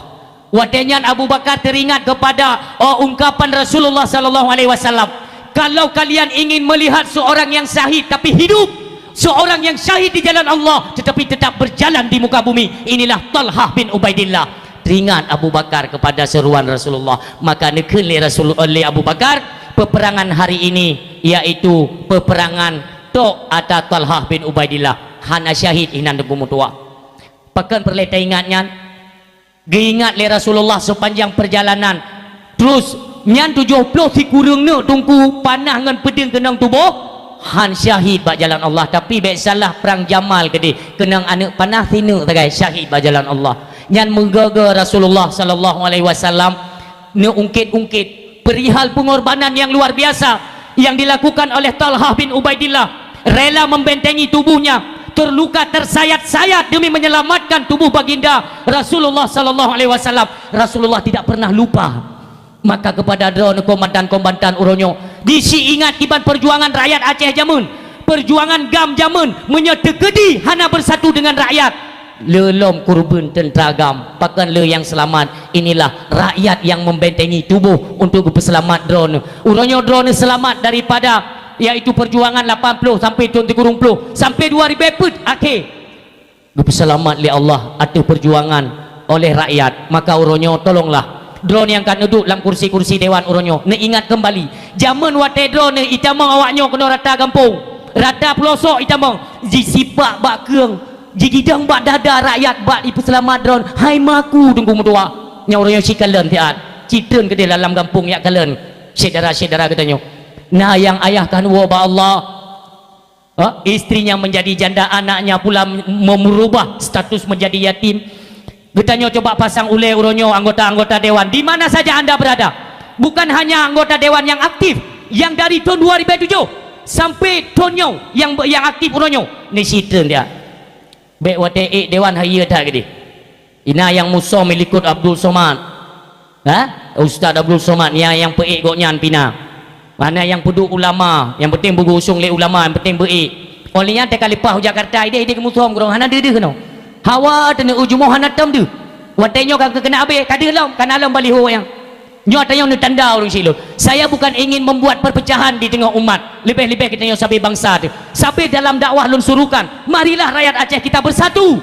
Watèe nyan Abu Bakar teuringat keupada, oh, ungkapan Rasulullah sallallahu alaihi wasallam, "Kalau kalian ingin melihat seorang yang syahid tapi hidup, seorang yang syahid di jalan Allah tetapi tetap berjalan di muka bumi, inilah Talhah bin Ubaidillah." Teuringat Abu Bakar keupada seruan Rasulullah, maka neukheun lé Rasul-, lé Abu Bakar, "Peperangan hari ini yaitu peperangan tok ata Talhah bin Ubaidillah, hana syahid inan Teungku meutuah." Pakon peureulèe taingat nyan? Geuingat lé Rasulullah seupanjang peurjalanan. Terus, nyan tujoh ploh sikureueng neuk Teungku panah ngon peudeueng keunong tuboh, han syahid bak jalan Allah, tapi bèk salah prang Jamal keudéh, keunong aneuk panah sineuk sagai syahid bak jalan Allah. Nyan meugoe-goe Rasulullah sallallahu alaihi wasallam neuungkét-ungkét Perihal pengorbanan yang luar biasa yang dilakukan oleh Talhah bin Ubaidillah, rela membentengi tubuhnya, terluka tersayat-sayat demi menyelamatkan tubuh baginda Rasulullah sallallahu alaihi wasallam. Rasulullah tidak pernah lupa. Maka kepada droeneuh kombatan-kombatan uroe nyoe, bisi ingat kiban perjuangan rakyat Aceh jameun. Perjuangan GAM jameun, meunyoe teukeudi hana bersatu dengan rakyat, le lom kurban teuntara GAM, pakon le nyang seulamat? Inilah rakyat yang membentengi tubuh untuk geupeuseulamat droeneuh. Uroe nyoe droeneuh seulamat daripada, yaitu perjuangan lapan ploh sampai thon sikureueng ploh, sampai dua ribèe peuet akhé. Geupeuseulamat lé Allah ateueh perjuangan oleh rakyat. Maka uroe nyoe tolonglah droeneuh nyang ka neuduek lam kursi-kursi dewan uroe nyoe, neuingat keumbali jameun watèe droeneuh itamong awak nyoe keunoe rata gampông, rata peulosok itamong, jisipak bak keueng, jigidong bak dada rakyat bak jipeuseulamat droeneuh. Hai maku Teungku meutuah, nyang uroe nyoe sikalon siat, citreun keudéh lam gampông jak kalon syedara-syedara geutanyoe. Na nyang ayah ka neuwoe bak Allah. Ha? Istrinya menjadi janda, anaknya pula mem-, merubah status menjadi yatim. Geutanyoe coba pasang ulèe uroe nyoe anggota-anggota dewan di mana saja anda berada. Bukan hanya anggota dewan yang aktif, yang dari thon dua ribèe tujôh sampai thon nyoe yang, yang aktif uroe nyoe. Ni sitreun dia. Bèk watèe ék dewan hai ié that keudéh. Ina nyang musom i likot Abdul Somad. Ha? Ustaz Abdul Somad, nyang, nyang peuék gobnyan pih na. Hana nyang peuduek ulama, nyang penting beugeusong lé ulama, nyang penting beuék. Óh lheueh nyan teuka leupah u Jakarta, idéh-idéh geumusom keudroe, hana deuh-deuh keunoe. Hawa teuneuk u jumoh hana tom deuh. Watèe nyoe ka keuneuk abéh, ka deuh lom, ka na lom baliho nyang. Nyoe tanyoe neutanda ureueng syiek lôn. Saya bukan ingin membuat perpecahan di tengah umat, leubeh-leubeh geutanyoe sabe bansa teuh. Sabe dalam dakwah lôn suruhkan, marilah rakyat Aceh kita bersatu.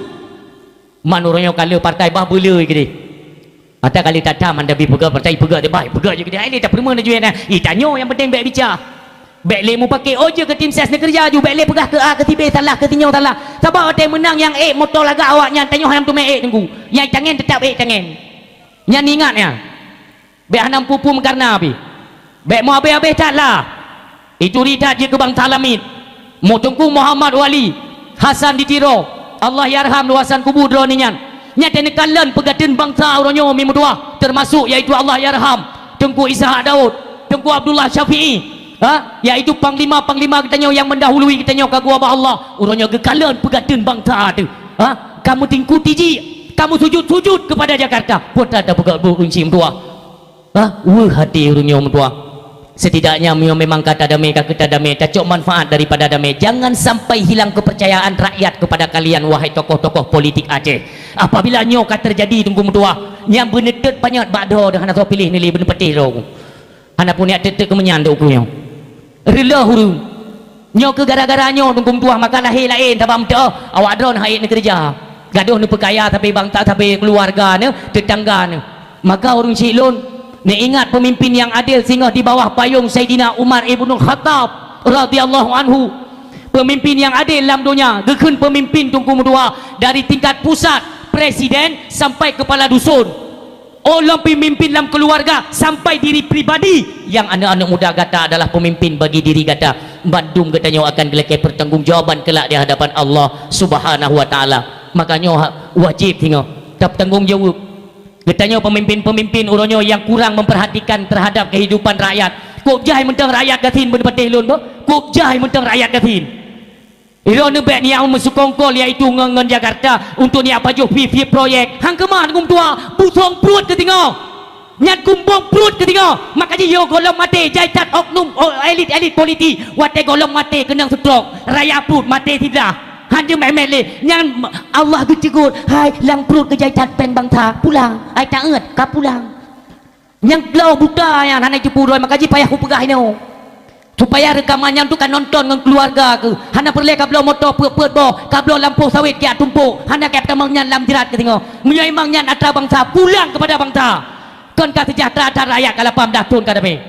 Man uroe nyoe ka le partai bah beuleu keudéh. Ata kali tatam anda bi peugah partai peugah deh, bah peugah jih keudéh. Ai lé tapeurumoh na juet na. Ih, tanyoe nyang penting bèk bica. Bèk lé mupake, oh, jeuet keu tim ses neukeureuja ju, bèk lé peugah keu A keu si B salah, keu si nyoe salah. Sabab watèe meunang nyang ék moto lagak awaknyan, tanyoe hana meuteumé ék Teungku. Nyang tangen teutap ék tangen. Nyan ingat nyan. Bèk hana meupeue-peue meukarna pih. Bèk meuabéh-abéh that lah. Ituri that jeuet keu bansa lamiet. Mu Teungku Muhammad Wali Hasan di Tiro, Allah yarham luwasan kubu droeneuh nyan. Nyan teuh neukalon peugateun bansa uroe nyoe mi meutuah, teumasok yaitu Allah yarham Teungku Ishak Daud, Teungku Abdullah Syafi'i, ha, yaitu panglima-panglima geutanyoe nyang meundahului geutanyoe ka geuwoe bak Allah. Uroe nyoe geukalon peugateun bansa teuh. Ha, ka meutingkuti jih, ka meusujut-sujut keupada Jakarta. Peue that tapeugah buet ureueng syiek meutuah. Hah? Weueh até ureueng nyoe meutuah. Setidaknya meunyoe memang ka tadamé, ka keu tadamé, tacok manfaat daripada damé. Jangan sampai hilang kepercayaan rakyat kepada kalian, wahai tokoh-tokoh politik Aceh. Apabila nyoe ka teujadi Teungku meutuah, nyang beuneuteut panyöt bak droe hana soe piléh neuli beuneupatéh droe. Hana pun jak teut-teut keumeunyan dok uku nyoe. Reuloh ureueng. Nyoe keu gara-gara nyoe Teungku meutuah maka lahé laén sabab meutuah awak droe hana ék neukeureuja. Gadôh neupeukaya sabe bansa, sabe keuluwarga neuh, teutangga neuh. Maka ureueng syiek lôn, neuingat peumimpin nyang adil singoh di bawah payong Saidina Umar Ibnul Khattab radhiyallahu anhu. Peumimpin nyang adil lam donya, geukheun peumimpin Teungku meutuah dari tingkat pusat, presiden, sampai keupala dusun. Oh lom peumimpin lam keuluwarga sampai diri pribadi, nyang aneuk-aneuk muda gata adalah peumimpin bagi diri gata. Bandum geutanyoe akan geulakèe peutanggongjawaban keulak di hadapan Allah Subhanahu wa Taala. Maka nyoe ha-, wajéb singoh tapeutanggong jaweueb. Geutanyoe peumimpin-peumimpin uroe nyoe nyang kurang memperhatikan terhadap kehidupan rakyat. Kok jai mantong rakyat gasien beuneupatéh lôn, boh? Kok jai mantong rakyat gasien? Droeneuh bèk neujak meuseukongkol, yaitu ngon, ngon Jakarta, untuk neujak pajoh pih-pih proyek. Han keumah Teungku meutuah, busong pruet keu singoh. Nyan kumbong pruet keu singoh. Maka jih yoh gohlom maté, jai that oknum, oh, elit-elit politik. Watèe gohlom maté keunong stroke, raya pruet maté siblah. Han jeuet meu'èn-meu'èn lé. Nyan Allah geuceugot, hai, lam pruet keu jai that pèng bansa. Pulang, ai taeuet, ka pulang. Nyang glao buta nyan hana jipeurunoe, maka jih payah kupeugah inoe. Supaya reukaman nyan tu ka nonton ngon keuluwarga keuh. Hana peureulèe kabloe moto peuet-peuet boh, kabloe lampôh sawét jak tumpôk, hana kèe tamong nyan lam jrat keu singoh. Meunyoe memang nyan atra bansa, pulang keupada bansa. Kon ka seujahteura that rakyat ka lapan blah thon ka damé.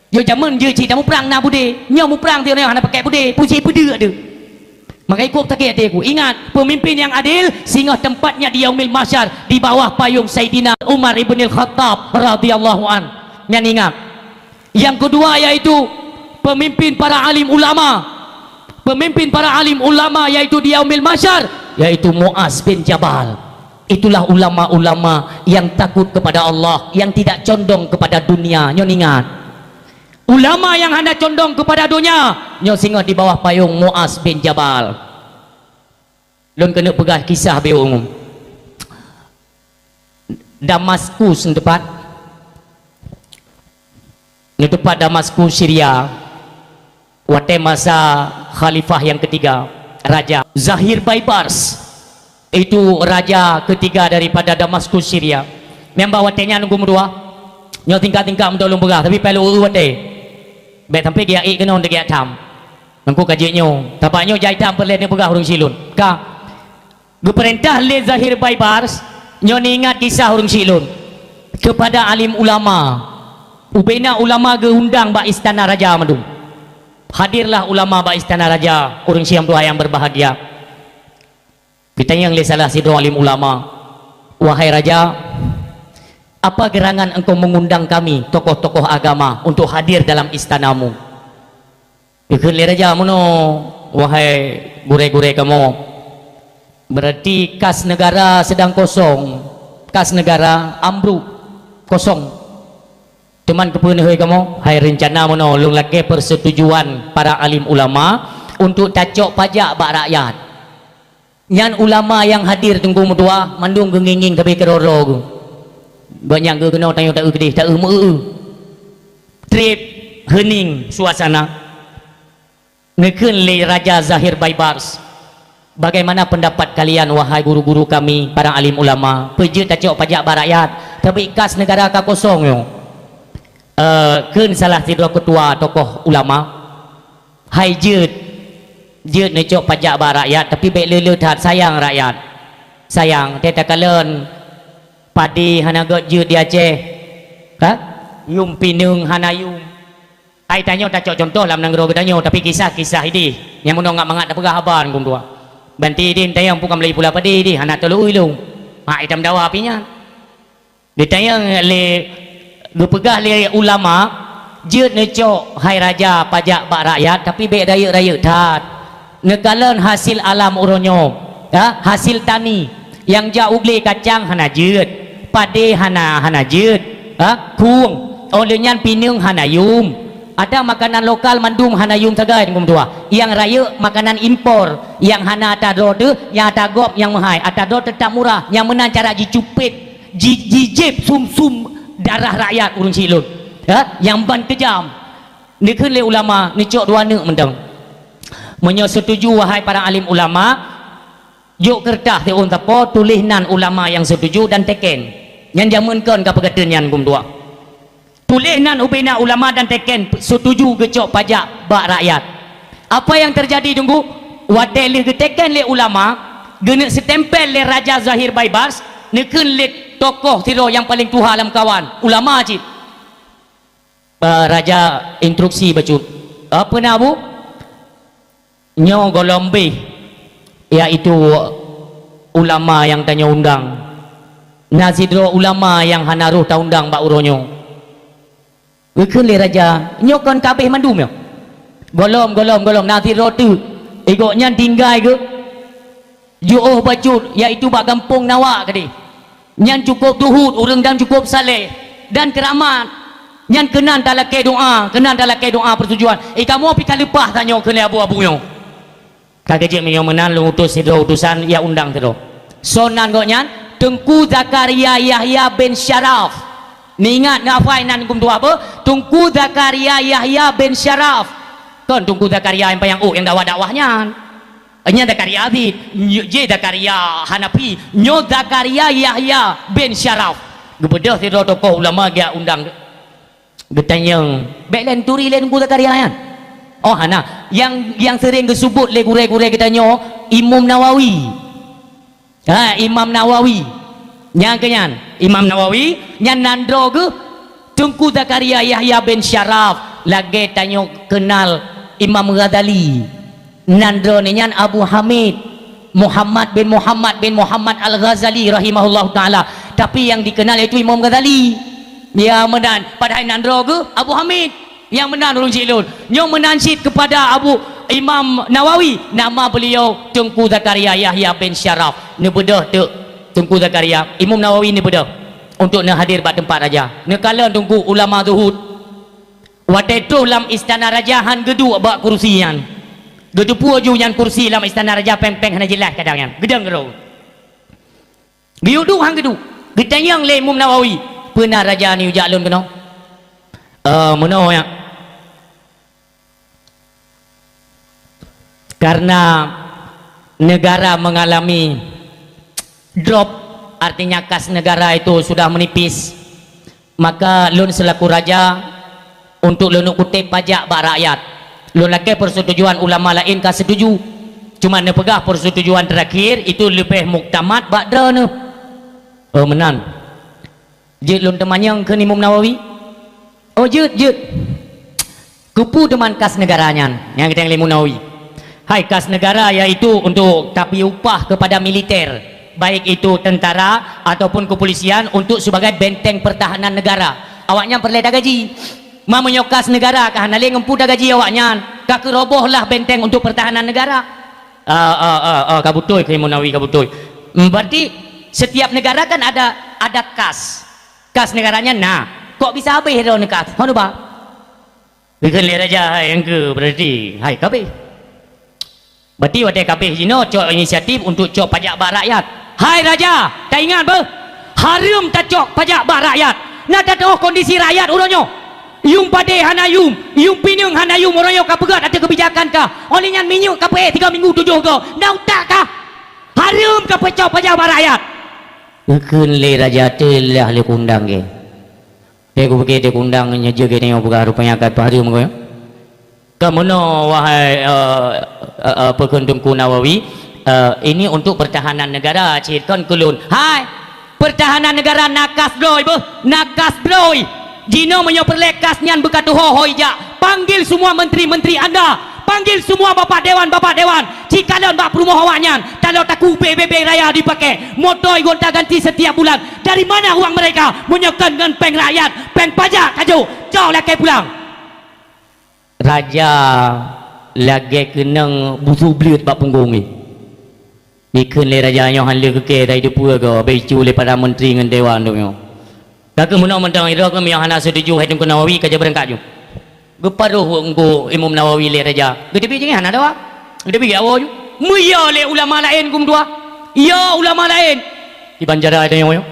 Yoh jameun jeuet cit tamuprang na beudé, nyoe muprang siuroe nyoe hana pakèk beudé, pusi peudeuk deuh. Maka ikôt sakét até ku. Ingat, peumimpin nyang adil singoh tempatnya di Yaumil Mahsyar di bawah payung Saidina Umar Ibnil Khattab radhiyallahu an. Nyan ingat. Nyang keudua yaitu peumimpin para alim ulama. Peumimpin para alim ulama yaitu di Yaumil Mahsyar yaitu Muaz bin Jabal. Itulah ulama-ulama yang takut kepada Allah, yang tidak condong kepada dunia. Nyoe ingat. Ulama yang hana condong kepada dunia, nyoe singoh di bawah payong Muaz bin Jabal. Lôn keuneuk peugah kisah beu. Damaskus neutepat. Neutepat Damaskus, Syria. Watée masa khalifah yang ketiga, raja Zahir Baibars, itu raja ketiga daripada Damaskus, Syria. Nyang bak watée nyan geumeudua. Nyoe tingkat-tingkat meudua lôn peugah, tapi payah lôn eu watée. Bék sampai geujak ék keunoe, geujak tham. Nangku ka jeuet nyoe, tabak nyoe jai tham peureulée neupeugah ureuëng syiek lôn. Ka geupeurintah lé Zahir Baibars, nyoe ingat kisah ureuëng syiek lôn, kepada alim ulama. Ubena ulama geuundang bak istana raja mandum. Hadirlah ulama bak istana raja, ureuëng syiek dua yang berbahagia. Geutanyong lé salah sidroe alim ulama, "Wahai raja, apa gerangan engkau mengundang kami, tokoh-tokoh agama, untuk hadir dalam istanamu?" Geukheun lé raja, "Meunoe, wahai gurée-gurée kamoe, berarti kas negara sedang kosong, kas negara ambruk, kosong. Teuma keupeue neuhôi kamoe? Hai, reuncana meunoe, lôn lakée persetujuan para alim ulama untuk tacok pajak bak rakyat." Nyan ulama nyang hadir teungku meutuah, mandum geungieng-ngieng sabe keudroe-droe geuh. Ban nyang geuh keunoe tanyoe taeu keudeh, taeu meu-eu. Treb heuning suasana. Neukheun lé Raja Zahir Baibars, "Bagaimana pendapat kalian, wahai guru-guru kami, para alim ulama? Peue jeuet tacok pajak bak rakyat, tapi kas negara ka kosong nyoe?" Eh, kheun salah sidroe keutua tokoh ulama, "Hai jeuet, jeuet neucok pajak bak rakyat, tapi bék le-le that, sayang rakyat. Sayang, teuh takalon padé hana göt jeuet di Aceh, ha? Yum pineung hana yum." Hai tanyoe tacok cuntoh lam nanggroe geutanyoe, tapi kisah-kisah ideh nyang meunoe ngat mangat tapeugah haba ngon dua. Banti ideh tayang pukam lagi pula padé ideh hana tolok ulông. Ha, itam dawa api nyan. Ditanyong lé, geupeugah lé ulama, "Jeuet neucok, hai raja, pajak bak rakyat, tapi bék rayeuk-rayeuk that. Neukalon hasil alam uroe nyoe, ya, hasil tani, nyang jak u glé kacang hana jeuet, padé hana, hana jeuet, ha, khueng, óh lheueh nyan pineung hana yum. Ada makanan lokal mandum hana yum sagai, teungku meutuah. Nyang rayeuk makanan impor, nyang hana ata droe teuh, nyang ata gob nyang meuhai, ata droe teutap murah, nyang meunan cara jicupet." Ji-, jijép sum-sum darah rakyat ureuëng syiek lôn. Ha? Nyang ban keujam. Neukheun lé ulama, neucok dua neuk mantong. Meunyoe seutuju, wahai para alim ulama, jok keureutah siôn sapo, tuléh nan ulama nyang seutuju dan teken. Nyan jameun kon ka peugah teun nyan gum dua. Tuléh nan ubena ulama dan teken seutuju geucok pajak bak rakyat. Apa nyang teujadi, teungku? Watée lheueh geuteken lé ulama, geuneuk seutempel lé Raja Zahir Baibars, neukheun lé tokoh sidroe nyang paleng tuha lam kawan, ulama cit. Eh, raja instruksi bacut. Apa na, Bu? Nyoe gohlom beh, yaitu ulama nyang tanyoe undang. Na sidroe ulama nyang hana roh taundang bak uroe nyoe. Geukheun lé raja, "Nyoe kon ka abéh mandum nyoe? Gohlom, gohlom, gohlom, na sidroe teuk. Gobnyan tinggai geuh jiôh bacut, yaitu bak gampông Nawak keudeh. Nyan cukôp duhôt, ureuëng nyan cukôp saleh dan keuramat. Nyan keunan talakée doá, keunan talakée doá peusetujuan. Eh, kamoe pih ka leupah tanyoe," kheun lé abu-abu nyoe. Ka geujeuet meunyoe meunan lôn utus sidroe utusan, ya undang sidroe. Soe nan gobnyan? Teungku Zakaria Yahya bin Syaraf. Neuingat, neuhafai nan gum dua beuh? Teungku Zakaria Yahya bin Syaraf. Kon Teungku Zakaria nyang panyang ôk nyang dakwah-dakwah nyan. Nyan Zakaria Azid, nyo-, jih Zakaria Hanafi, nyoe Zakaria Yahya bin Syaraf. Geubeudôh sidroe tokoh ulama geujak undang. Geutanyong, bék lé neuturi lé Teungku Zakaria nyan? Oh, hana. Nyang, nyang seuring geuseubut lé gurée-gurée geutanyoe, Imam Nawawi. Ha, Imam Nawawi. Nyang keu nyan, Imam Nawawi, nyan nan droe geuh Teungku Zakaria Yahya bin Syaraf, lagée tanyoe keunal Imam Ghazali. Nan droeneuh nyan Abu Hamid, Muhammad bin Muhammad bin Muhammad Al-Ghazali rahimahullahu taala. Tapi nyang dikenal yaitu Imam Ghazali. Ya meunan, padahai nan droe geuh Abu Hamid. Nyang meunan ureuëng syiek lôn. Nyoe meunan cit kepada Abu Imam Nawawi, nama beliau Teungku Zakaria Yahya bin Syaraf. Neubeudôh teuk. Teungku Zakaria, Imam Nawawi neubeudôh untuk neuhadir bak teumpat raja. Neukalon Teungku ulama zuhud. Watée troh lam istana raja han geuduek bak kursi nyan. Geuteupeue ju nyan kursi lam istana raja péng-péng hana jeulaih kadang nyan. Geudong keudroe. Geuyue duek han geuduek. Geutanyong lé Imam Nawawi, "Peue na raja neujak lôn keunoe?" "Eh, meunoe, ya." Karena negara mengalami drop, artinya kas negara itu sudah menipis, maka lôn selaku raja untuk lôn kutém pajak bak rakyat. Lôn lakée persetujuan ulama laén ka setuju. Cuma neupeugah persetujuan terakhir itu leubeh muktamad bak droeneuh. Oh, meunan. Jeuet lôn teumanyong kheun Imam Nawawi? Oh, jeuet, jeuet. Keupeue teuma kas negara nyan? Nyang geutanyong lé Imam Nawawi. Hai, kas negara yaitu untuk tapiupah kepada militer, baik itu tentara ataupun kepolisian untuk sebagai benteng pertahanan negara. Awaknyan peureulée tagaji. Ma meunyoe kas negara ka hana lé ngon peue tagaji awaknyan, ka keuroboh lah benteng untuk pertahanan negara. Ah, ah, ah, ah, ka beutôi kheun Imam Nawawi, ka beutôi. Hmm, berarti setiap negara kan ada, ada kas. Kas negaranya na. Kok bisa habéh droeneuh kas? Hana ba. Geukheun lé raja, "Hai, engke berarti, hai, kabéh." Berarti watée kabéh jinoe cok inisiatif untuk cok pajak bak rakyat. "Hai raja, taingat beuh, hareuem tacok pajak bak rakyat. Na tatu'oh kondisi rakyat uroe nyoe. Yuem padé hana yuem, yuem pineung hana yuem, uroe nyoe ka peugét ateueh keubijakan kah. Óh lheueh nyan minyeuk ka peuék tiga minggu tujoh goe. Na utak kah? Hareuem ka peucok pajak bak rakyat." Geukheun lé raja, "Teulah lé kundang gé." Teuh kupike teuh kundang nyoe jeuet geutanyoe peugah rupanya ka peuhareuem keu. Ka meunoe, wahai, eh, eh, eh, peukheun Teungku Nawawi, eh, ini untuk pertahanan negara cit kon keu lôn. Hai, pertahanan negara na kas bloe beuh, na kas bloe. Jinoe meunyoe peureulée kas nyan beukatuho hôi jak, panggil semua menteri-menteri anda. Panggil semua bapak dewan, bapak dewan. Cikalon bak peurumoh awaknyan, talo taku B B B raya dipakai. Moto gonta ganti setiap bulan. Dari mana uang mereka? Meunyoe kon ngon péng rakyat, péng pajak kajok, cok lakée pulang. Raja lagée keunong busu bleuet bak punggong jih. Dikheun lé raja nyoe han lheueh keu kée, tai teupeue goe, beu icu lé para menteri ngon dewan tu nyoe. Ka keuh meunoe mantong, idroe keuh meunyoe hana setuju hai Teungku Nawawi, ka jabeurangkat ju. Geuparoh Teungku Imam Nawawi lé raja. Geuteubiet jih hana dawa. Geuteubiet geujak woe ju. Meuyo lé ulama laén Teungku meutuah. Yo ulama laén. Di banjara tanyoe nyoe.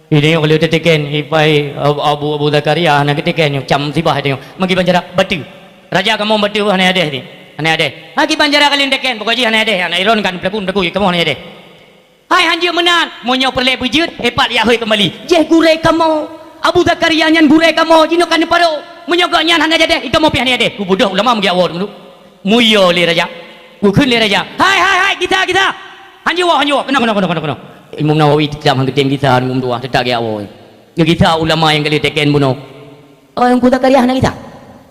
Di tanyoe ka lheueh teuteken, ipai Abu, Abu Zakaria hana geuteken nyoe, cam musibah tanyoe. Magi banjara bateue. Raja kamoe bateue hana adéh nyoe. Hana adéh. Ha, kiban cara kalian teken, pokok jih hana adéh, aneuk Iron kan pelaku, pelaku kamoe hana adéh. Hai, hanjeuet meunan, meunyoe peureulée beujeuet, eh, pat jak hôi keumbali. Jéh gurée kamoe, Abu Zakaria nyan gurée kamoe, jinoe ka neuparoe. Meunyoe gobnyan hana jadéh, i kamoe pih hana jadéh. Geubeudôh ulama meugeujak woe teungku. Meuyo lé raja. Geukheun lé raja. Hai, hai, hai, gisa, gisa. Hanjeuet woe, hanjeuet woe. Keunoe, keunoe, keunoe, keunoe, keunoe. Imum Nawawi teutab han geutem gisa, imum dua, teutab geujak woe. Geugisa ulama nyang ka lheueh teken bunoe. Oh, Teungku Zakaria hana gisa.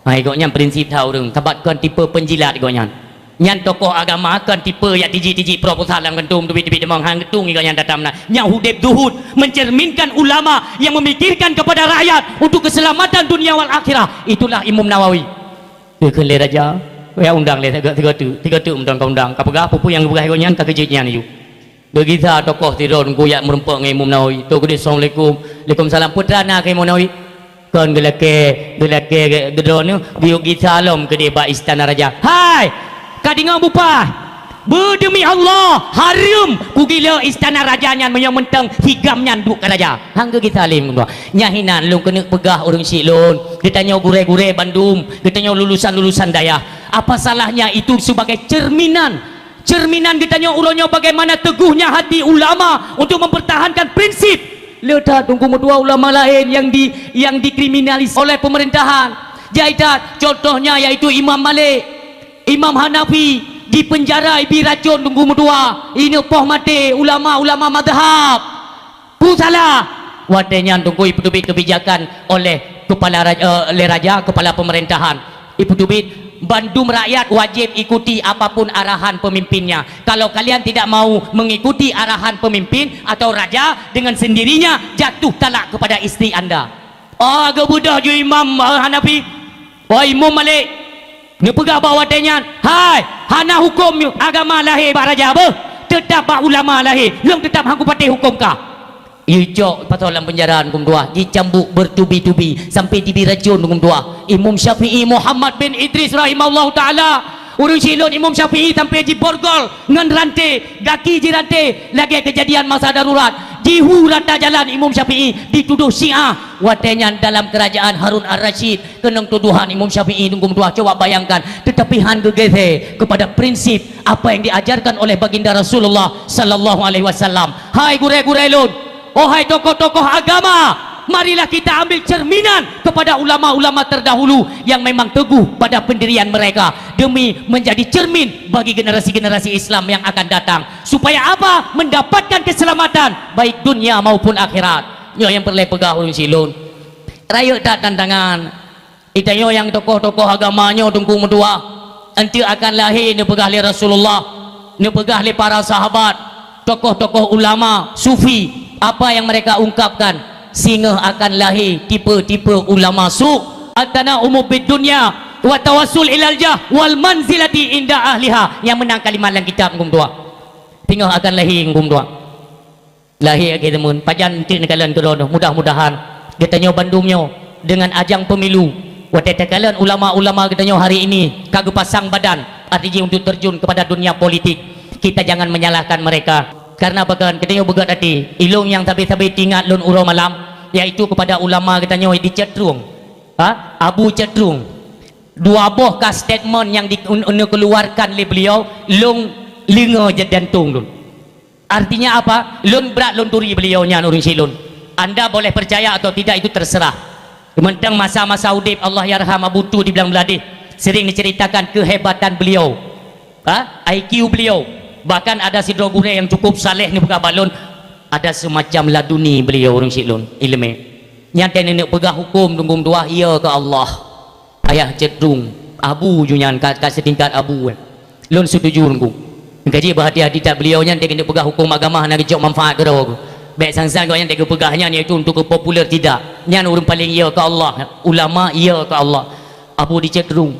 Hai, gobnyan prinsip that ureuëng, sabab kon tipe penjilat gobnyan. Nyan tokoh agama, kon tipe jak tiji-tiji proposal lam geuntông, teubiet-teubiet deungon han geuntông gobnyan datang na. Nyang udeb zuhud, mencerminkan ulama yang memikirkan kepada rakyat untuk keselamatan dunia wal akhirah. Itulah Imam Nawawi. Geukheun lé raja, ya undang lé tiga, tiga teuk, tiga teuk mantong ka undang. Ka peugah, peue-peue nyang geupeugah gobnyan, ka keujeuet nyan aju. Geugisa tokoh sidroe teungku jak meurumpok ngon Imum Nawawi. "Toh keudeh, assalamualaikum." "Waalaikumsalam." "Peue teuma na keu Imum Nawawi?" "Kon geulakée, geulakée geu-, geudroe neuh geuyue gisa lom keudeh bak istana raja." "Hai! Ka deungoe bupah! Beudeumi Allah, hareuem kugila istana raja nyan meunyoe mantong si gam nyan duek keu raja." Han geugisa lé Imum Nawawi. Nyan hinan lôn keuneuk peugah ureuëng syiek lôn, geutanyoe gurée-gurée bandum, geutanyoe lulusan-lulusan dayah. Apa salahnya itu sebagai cerminan Cerminan geutanyoe uroe nyoe bagaimana teuguhnya hati ulama untuk mempertahankan prinsip. Le that teungku meutuah ulama laén nyang di-, nyang dikriminalis oleh pemerintahan. Jai that, contohnya yaitu Imam Malik, Imam Hanafi, dipenjara, ibi racon teungku meutuah, ineuk poh maté ulama-ulama mazhab. Peue salah? Watée nyan teungku ipeuteubiet keubijakan oleh kepala raj-, eh, lé raja, kepala pemerintahan. Ipeuteubiet, bandum rakyat wajéb ikuti apapun arahan pemimpinnya. Kalau kalian tidak mau mengikuti arahan pemimpin atau raja, dengan sendirinya jatuh talak kepada isteri anda. Oh, geubeudôh ju Imam, eh, Hanafi. Oh, Imum Malik. Neupeugah bak watée nyan, "Hai, hana huköm agama lahé bak raja beuh. Teutap bak ulama lahé, lôn teutap han kupatéh huköm kah. Icok pasoe lam peunjara Teungku meutuah, jicambuk bertubi-tubi sampai jibi racun Teungku meutuah. Imam Syafi'i Muhammad bin Idris rahimahullahu taala, ureuëng syiek lôn Imam Syafi'i sampai jiborgol ngon ranté, gaki jiranté lagée keujadian masa darurat. Jihu rata jalan Imam Syafi'i dituduh Syiah. Watée nyan dalam kerajaan Harun Ar-Rasyid keunong tuduhan Imam Syafi'i Teungku meutuah. Coba bayangkan, tetapi han geugeusé kepada prinsip apa yang diajarkan oleh Baginda Rasulullah sallallahu alaihi wasallam. Hai gurée-gurée lôn, oh hai tokoh-tokoh agama, marilah kita ambil cerminan kepada ulama-ulama terdahulu yang memang teguh pada pendirian mereka demi menjadi cermin bagi generasi-generasi Islam yang akan datang. Supaya apa? Mendapatkan keselamatan baik dunia maupun akhirat. Nyoe nyang peureulée peugah ureuëng syiek lôn. Rayeuk that tantangan. Geutanyoe nyang tokoh-tokoh agama nyoe Teungku meutuah, eunteuk akan lahé neupeugah lé Rasulullah, neupeugah lé para sahabat, tokoh-tokoh ulama sufi, apa yang mereka ungkapkan, singoh akan lahé tipe-tipe ulama su, at-tana'umu bid dunya wa tawassul ilal jah wal manzilati inda ahliha, nyang meunan kalimat lam kitab Teungku meutuah. Singoh akan lahé Teungku meutuah. Lahé lagée teumon, pajan eunteuk neukalon keudroe, mudah-mudahan geutanyoe bandum nyoe deungon ajang pemilu, watée takalon ulama-ulama geutanyoe hari ini ka geupasang badan, arti jih untuk terjun kepada dunia politik, kita jangan menyalahkan mereka. Karena pakon geutanyoe beugét até, ilôn nyang sabe-sabe teuingat lôn uroe malam, yaitu kepada ulama geutanyoe di Cot Trueng, ha? Abu Cot Trueng. Dua boh ka statement nyang di, un, neukeuluarkan lé beliau, lôn leungoe jeuet jantong lôn. Artinya apa? Lôn brat lôn turi beliau nyan ureuëng syiek lôn. Anda boleh percaya atau tidak, itu terserah. Mantong masa-masa udeb, Allahyarham Abu Tu di Blang Bladeh sering diceritakan kehebatan beliau. Ha? I Q beliau. Bahkan ada sidroe gurée nyang cukup saleh neupeugah bak lôn, ada semacam laduni beliau ureuëng syiek lôn, iéleumé. Nyan teuh neuneuk peugah huköm Teungku meutuah, iya keu Allah. Ayah Cot Trueng, abu ju nyan, ka, ka seutingkat abu, eh. Lôn setuju Teungku. Kaji beuhati-hati that beliau nyan, teuh geuneuk peugah huköm agama hana geucok manfaat keudroe. Bék sang-sang gobnyan teuh geupeugah nyan, yaitu untuk geupopuler, tidak. Nyan ureuëng paleng iya keu Allah, ulama iya keu Allah. Abu di Cot Trueng.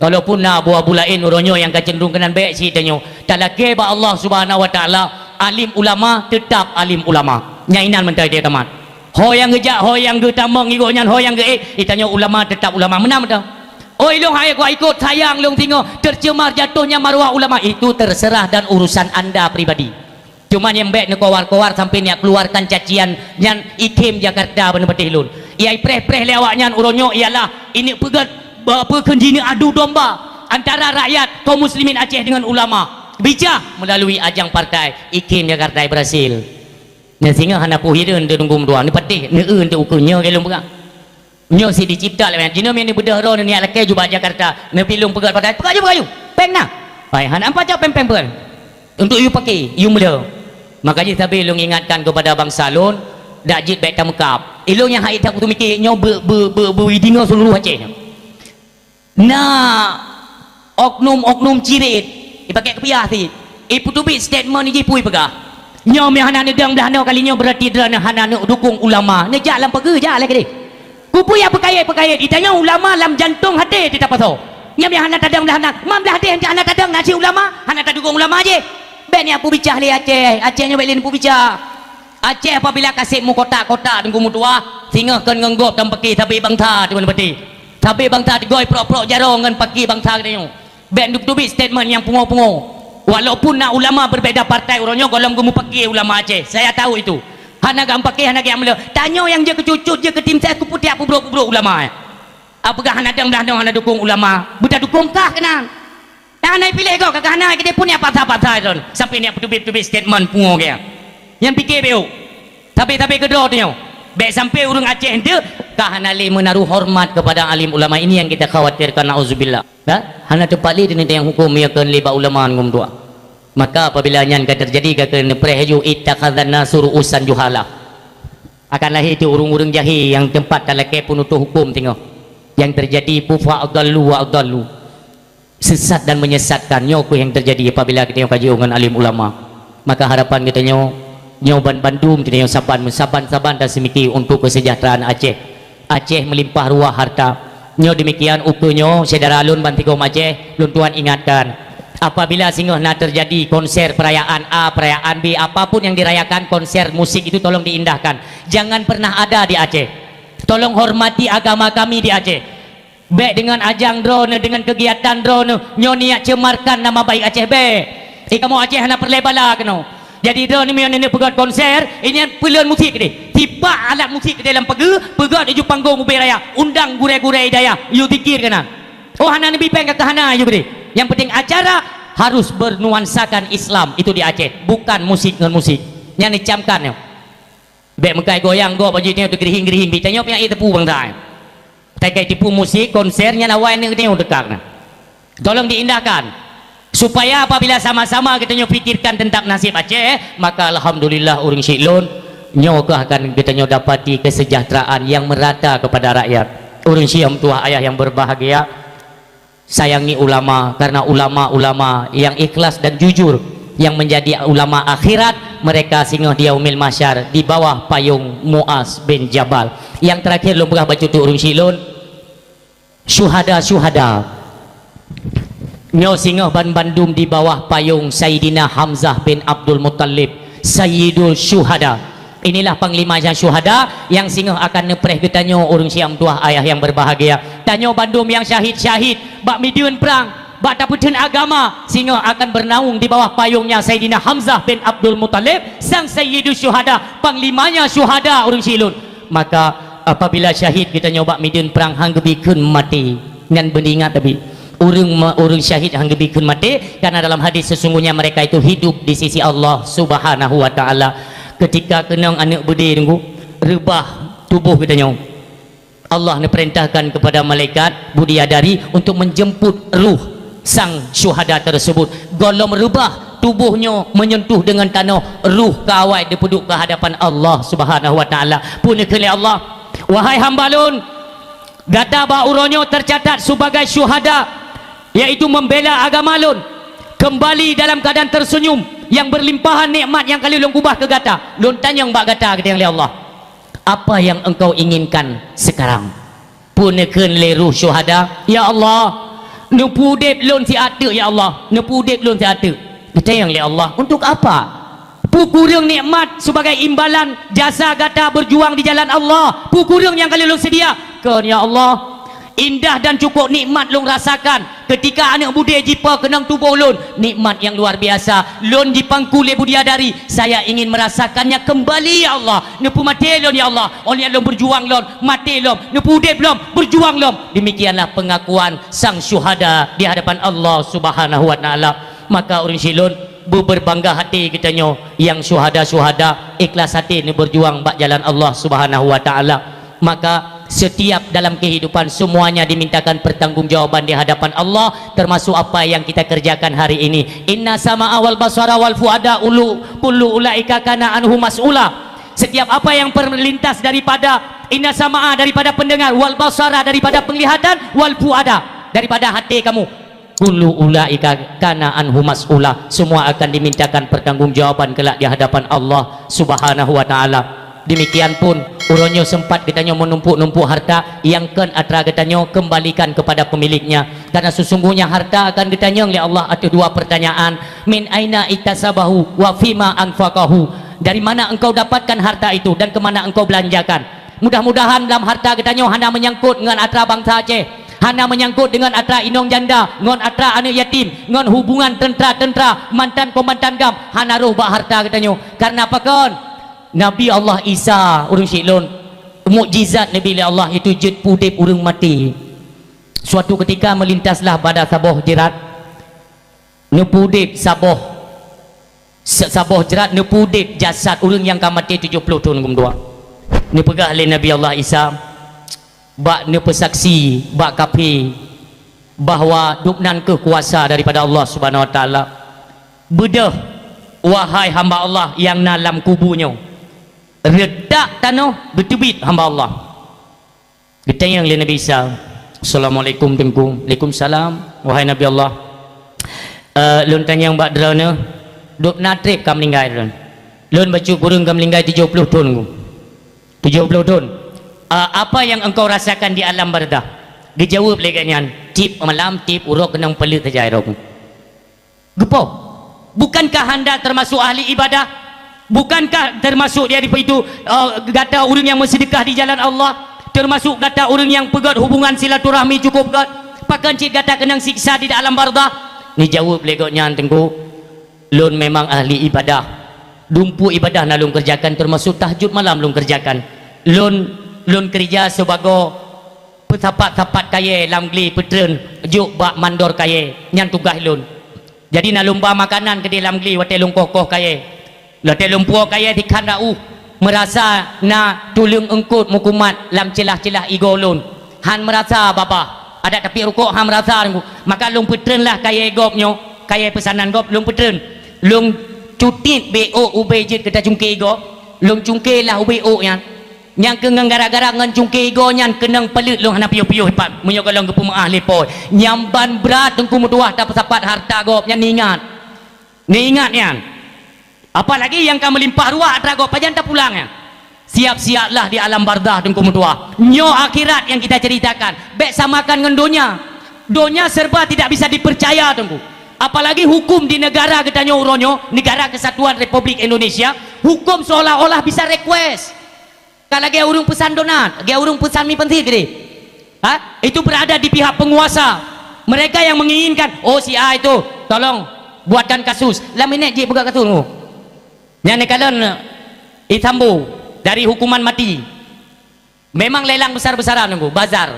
Walaupun na abu-abu laén uroe nyoe nyang ka cenderung keunan, bék cit tanyoe. Talakée bak Allah Subhanahu wa Taala, alim ulama tetap alim ulama. Nyan inan mantong dia tamat. Ho nyang geujak, ho nyang geutamong ngigo nyan, ho nyang geuék, itanyoe ulama tetap ulama. Meunan mantong. Oh, ilôn hai gua ikot sayang lôn singoh, tercemar jatuhnya maruah ulama, itu terserah dan urusan anda pribadi. Cuma nyang bék neukowar-kowar sampai neuk keluarkan cacian nyan, ikhem Jakarta bak neupatéh lôn. Nyang ipreh-preh lé awaknyan uroe nyoe ialah ineuk peugét, ba-, peue kheun jineuk adu domba antara rakyat kaum muslimin Aceh dengan ulama. Bijah melalui ajang partai, ikhem Jakarta berhasil. Nyan singoh hana peue hireuen Teungku meutuah, neupatéh, neueu untuk ukeue nyoe lôn peugah. Nyoe sit dicipta lé, jinoe meunyoe beudôh droe neuniat lakée jubak Jakarta, neupi lôn peugét partai, peugah ju, peugah ju, péng na. Hai, hana ampat cok péng-péng peugah. Untuk yue paké, yue meulhö. Maka jih sabe lôn ingatkan kepada bansa lôn, dak jeuet bék tameukab. Ilôn nyang hai that kutu miké nyoe be, be, be, beudeungoe seuluruh Aceh nyoe. Na oknum-oknum cirit, ipaké kupiah sit, ipeuteubiet statement jih peue ipeugah. Nyoe meuhana neudong blah noe kali nyoe, berarti droeneuh hana neudukong ulama. Neujak lam pageue, jak lagée deh. Kupeue nyang peukayét-peukayét, itanyoe ulama lam jantong haté teuh tapasoe. Nyoe meuhana tadong blah noe, man blah deh hana tadong na cit ulama, hana tadukong ulama jih. Bék neupeubica lé Aceh, Aceh nyoe bék lé neupeubica. Aceh apabila ka seb meukotak-kotak Teungku meutuah, singoh kon ngon gob tameupaki sabe bansa teuma neupati. Sabe bansa teugoi prok-prok jaroe ngon paki bansa geutanyoe. Bék neuteubiet statement nyang pungo-pungo. Walaupun na ulama berbeda partai uroe nyoe, gohlom geumeupaké ulama Aceh. Saya tahu itu. Hana gam paké, hana gam meuleuh. Tanyoe nyang jeuet keu cucut, jeuet keu tim ses, keu peutiak peubrok-peubrok ulama, eh. Apeugah hana dong blah noe hana dukong ulama. Beutadukong kah keunan? Hana piléh gob, ka hana keudeh pun nyang paksa-paksa droen. Sampai nyang peuteubiet-peuteubiet statement pungo gaya. Nyang pike bék. Tapi-tapi keudroe tanyoe. Bék sampai ureuëng Aceh enteuk ka hana lé meunaruh hormat kepada alim ulama. Ini yang kita khawatirkan, na'udzubillah. Nah, hana teumpat lé di neuteueng huköm meunyoe kon lé bak ulama ngon dua. Maka apabila nyan ka teujadi, ka keuneuk preh laju, ittakhadzan nasu ru'usan juhala. Akan lahé teuk ureuëng-ureuëng jahé nyang teumpat talakée peunutoh huköm teungoh. Nyang teujadi, fa adallu wa adallu. Sesat dan menyesatkan. Nyoe keuh nyang teujadi apabila geutanyoe ka jiôh ngon alim ulama. Maka harapan geutanyoe, nyoe ban bandum geutanyoe saban, saban-saban taseumiki untuk keuseujahteuraan Aceh. Aceh meulimpah ruah harta. Nyoe deumikian ukeue nyoe, syedara lôn bansigom Aceh, lôn tuan ingatkan. Apabila singoh na terjadi konser perayaan A, perayaan B, apapun yang dirayakan, konser musik itu tolong diindahkan. Jangan pernah ada di Aceh. Tolong hormati agama kami di Aceh. Bèk deungon ajang droeneuh, deungon kegiatan droeneuh, nyoe niat cemarkan nama baik Aceh, bèk. Di kamoe Aceh hana peureulèe bala keunoe. Jadi droeneuh meunyoe neuneuk peugöt konser, inyan peulon musik deh. Tipak alat musik di dalam pageue, peugöt uju panggong ubé raya, undang gurèe-gurèe dayah, yue zikir keunan. Oh, hana neubi pèng ka hana, yue deh. Nyang penting acara harus bernuansakan Islam, itu di Aceh, bukan musik ngon musik. Nyan dicamkan nyoe. Bèk meukai goyang gob baju nyoe teugeurihing-geurihing, bi tanyoe pian ie teupeu bangsa. Takai tipu musik, konser nyan awai neuk teuka na. Tolong diindahkan. Supaya apabila sama-sama geutanyoe pikirkan tentang nasib Aceh, maka alhamdulillah ureueng syik lôn, nyoe keuh akan geutanyoe dapati kesejahteraan yang merata kepada rakyat. Ureueng syik meutuah ayah yang berbahagia, sayangi ulama, karena ulama-ulama yang ikhlas dan jujur yang menjadi ulama akhirat, mereka singoh di yaumil mahsyar di bawah payung Muaz bin Jabal. Yang terakhir lôn peugah bacut ureueng syik lôn, syuhada-syuhada. Nyoe singoh banbandum di bawah payung Saidina Hamzah bin Abdul Muttalib, Sayyidul Syuhada. Inilah panglimanya syuhada yang singoh akan neupreh geutanyoe ureueng syik meutuah ayah yang berbahagia. Tanyoe bandum nyang syahid-syahid bak mideuen prang, bak tapeutheun agama, singoh akan bernaung di bawah payungnya Saidina Hamzah bin Abdul Muttalib, sang Sayyidus Syuhada, panglimanya syuhada ureueng syik lôn. Maka apabila syahid geutanyoe bak mideuen prang han geubi kheun maté, nyan beuingat tabi. Ureueng ma-, ureueng syahid han geubi kheun maté, karena dalam hadis sesungguhnya mereka itu hidup di sisi Allah Subhanahu wa Ta'ala. Ketika keunong aneuk beudé nunggu, reubah tuboh geutanyoe, Allah neupeurintahkan kepada malaikat Bidadari untuk menjemput ruh sang syuhada tersebut. Gohlom reubah tuboh nyoe menyentuh dengan tanoh, ruh ka awai dipeuduek ke hadapan Allah Subhanahu wa Ta'ala. Peue neukheun lé Allah, "Wahai hamba lôn, gata bak uroe nyoe tercatat sebagai syuhada, yaitu membela agama lôn, kembali dalam keadaan tersenyum, yang berlimpahan nikmat yang ka lheueh lôn keubah keu gata." Lôn tanyong bak gata, geutanyong lé Allah, "Apa yang engkau inginkan sekarang?" Peue neukheun lé ruh syuhada, "Ya Allah, neupeuudeb lôn siat teuk, ya Allah, neupeuudeb lôn siat teuk." Geutanyong lé Allah, "Untuk apa? Peue kureueng nikmat sebagai imbalan jasa gata berjuang di jalan Allah? Peue kureueng nyang ka lheueh lôn seudia?" Kheun, "Ya Allah, indah dan cukup nikmat lôn rasakan ketika aneuk beudé jipo keunong tuboh lôn. Nikmat yang luar biasa. Lôn jipangku lé Bidadari. Saya ingin merasakannya kembali, ya Allah. Neupeumaté lôn, ya Allah. Óh lheueh lôn berjuang lôn, maté lom, neupeuudeb lom, berjuang lom." Demikianlah pengakuan sang syuhada di hadapan Allah Subhanahu wa Ta'ala. Maka ureueng syik lôn, beuberbangga hati geutanyoe nyang syuhada-syuhada, ikhlas hati neuberjuang bak jalan Allah Subhanahu wa Ta'ala. Maka setiap dalam kehidupan semuanya dimintakan pertanggungjawaban di hadapan Allah, termasuk apa yang kita kerjakan hari ini. "Inna sama'a wal basara wal fuada ulu, kullu ulaika kana anhu mas'ula." Setiap apa yang terlintas daripada inna sama'a, daripada pendengar, wal basara, daripada penglihatan, wal fuada, daripada hati kamu, kullu ulaika kana anhu mas'ula, semua akan dimintakan pertanggungjawaban kelak di hadapan Allah Subhanahu wa Ta'ala. Demikian pun, uroe nyoe sempat geutanyoe meunumpuk-numpuk harta nyang kon atra geutanyoe, kembalikan kepada pemiliknya. Karena sesungguhnya harta akan geutanyong lé Allah ateueh dua pertanyaan, "Min aina iktasabahu wa fima anfaqahu?" Dari mana engkau dapatkan harta itu dan ke mana engkau belanjakan? Mudah-mudahan lam harta geutanyoe hana meunyangkot ngon atra bansa Aceh, hana meunyangkot deungon atra inong janda, ngon atra aneuk yatim, ngon hubungan teuntara-teuntara, mantan komandan GAM, hana roh bak harta geutanyoe. Karena pakon? Nabi Allah Isa, ureueng syik lôn, mukjizat Nabi lé Allah itu jeuet peuudeb ureueng maté. Suatu ketika meulintaslah bak saboh jeurat, neupeuudeb saboh, sa-, saboh jeurat neupeuudeb jasad ureueng nyang ka maté tujoh ploh thon geumeutuah. Neupeugah lé Nabi Allah Isa, bak neupeusaksi bak kafé bahwa Gobnyan kheueh kuasa daripada Allah Subhanahu wa Ta'ala. Beudôh, wahai hamba Allah nyang na lam kubu nyoe, reutak tanoh beuteubiet hamba Allah. Geutanyong lé Nabi Isa, "Assalamualaikum, Teungku." "Waalaikumsalam, wahai Nabi Allah." "Eh, lôn tanyong bak droeneuh, dub na treb ka meuninggai droeneuh?" "Lôn bacut kureueng ka meuninggai tujoh ploh thon, Teungku." "Tujoh ploh thon. Eh, apa yang engkau rasakan di alam barzakh?" Geujaweueb lé gobnyan, "Tieb malam, tieb uroe keunong peuleuet saja, Teungku." Geupoh. Bukankah anda termasuk ahli ibadah? Bukankah termasuk dia itu, eh, gata ureuëng nyang meusidekah di jalan Allah? Termasuk gata ureuëng nyang peugét hubungan silaturahmi cukup gét? Pakon cit gata keunong siksa di alam barzah? Neujaweueb lé gobnyan, Teungku, "Lôn memang ahli ibadah. Dumpeue ibadah na lôn keureujakan, termasuk tahajud malam lôn keureujakan. Lôn, lôn keureuja sibagoe peusapat-sapat kayée lam glé peutreun jok bak mandor kayée, nyan tugaih lôn. Jadi na lôn ba makanan keudeh lam glé watée lôn koh-koh kayée. Watée lôn puwoe kayée dikhan raôh, meurasa na tuleueng eungkot meukumat lam ceulah-ceulah igoe lôn. Han meurasa babah. Adak tapiep rukok han meurasa, Teungku. Maka lôn peutreun lah kayée gob nyoe, kayée peusanan gob lôn peutreun. Lôn cutiet ubé ôk ubé jeuet keu tacungké igoe. Lôn cungké lah ubé ôk nyan." Nyang keu ngon gara-gara ngon cungké igoe nyan keunong paleuet lôn hana piôh-piôh ipat, meunyoe gohlom geupeumeuáh lé Po. Nyan ban brat Teungku meutuwah tapeusapat hareuta gob nyan, neuingat. Neuingat nyan. Apalagi nyang ka meulimpah ruah atra gob, pajan tapulang nyan. Siap-siaplah di alam barzah Teungku meutuwah. Nyoe akhirat nyang kita ceritakan. Bék samakan ngon donya. Donya serba tidak bisa dipercaya, Teungku. Apalagi hukum di negara geutanyoe uroe nyoe, Negara Kesatuan Republik Indonesia, hukum seolah-olah bisa request. Ka lagée ureuëng peusan donat, lagée ureuëng peusan mi pansit gede. Ha? Itu berada di pihak penguasa. Mereka yang menginginkan, "Oh, si A itu, tolong buatkan kasus." Lam minét jih peugah kasus tu. Nyan neukalon, eh, Isambo dari hukuman mati. Memang lelang besar-besaran, Teungku, bazar.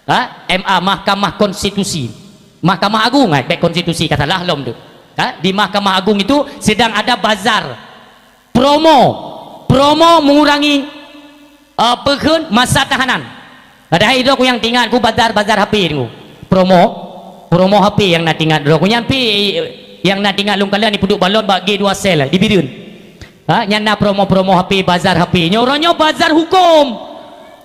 Ha? M A, Mahkamah Konstitusi. Mahkamah Agung, eh, bék konstitusi ka salah lom tu. Ha? Di Mahkamah Agung itu sedang ada bazar. Promo. Promo mengurangi, eh, peukheun masa tahanan. Padahai droe ku nyang tingat ku bazar, bazar H P tu. Promo. Promo H P nyang na tingat droe ku. Nyang pi, nyang na tingat lôn kalon di Puduk Balon bak G dua Sel, di Bireuen. Ha, nyan na promo-promo H P, bazar H P. Nyoe uroe nyoe bazar hukum.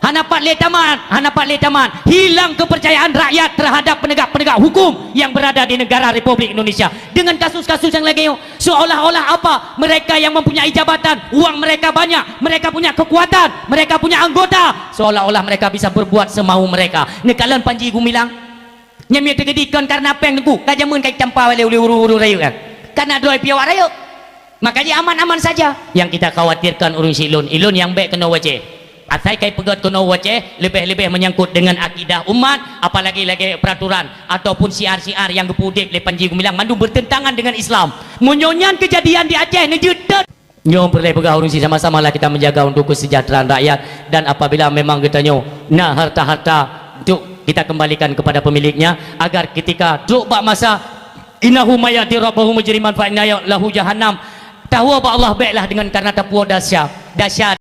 Hana pat lé tamat, hana pat lé tamat. Hilang kepercayaan rakyat terhadap penegak-penegak hukum yang berada di negara Republik Indonesia. Dengan kasus-kasus yang lagée nyoe, seolah-olah apa? Mereka yang mempunyai jabatan, uang mereka banyak, mereka punya kekuatan, mereka punya anggota, seolah-olah mereka bisa berbuat semau mereka. Neukalon Panji Gumilang. Nyan miyueb teukeudi kon karna péng, Teungku, ka jameun ka itampa lé ulée ureuëng-ureuëng rayeuk nyan. Karna droe piôh awak rayeuk. Maka jih aman-aman saja. Nyang kita khawatirkan ureuëng si ilôn, ilôn nyang bék keunoe wacée. Asai kai peugét keunoe wacée, leubeh-leubeh menyangkut dengan akidah umat, apalagi lagée peraturan ataupun syiar-syiar nyang geupeuudeb lé Panji Gumilang, mandum bertentangan dengan Islam. Meunyoe nyan keujadian di Aceh, neujeuet teuk. Nyoe peureulée peugah ureuëng si sama-samalah kita menjaga untuk kesejahteraan rakyat, dan apabila memang geutanyoe na harta-harta, untuk kita kembalikan kepada pemiliknya, agar ketika trok bak masa, "Innahu may ya'ti rabbahu mujriman fa inna lahu jahannam," tawoe bak Allah béklah dengan karna tapuwoe dahsyat, dahsyat.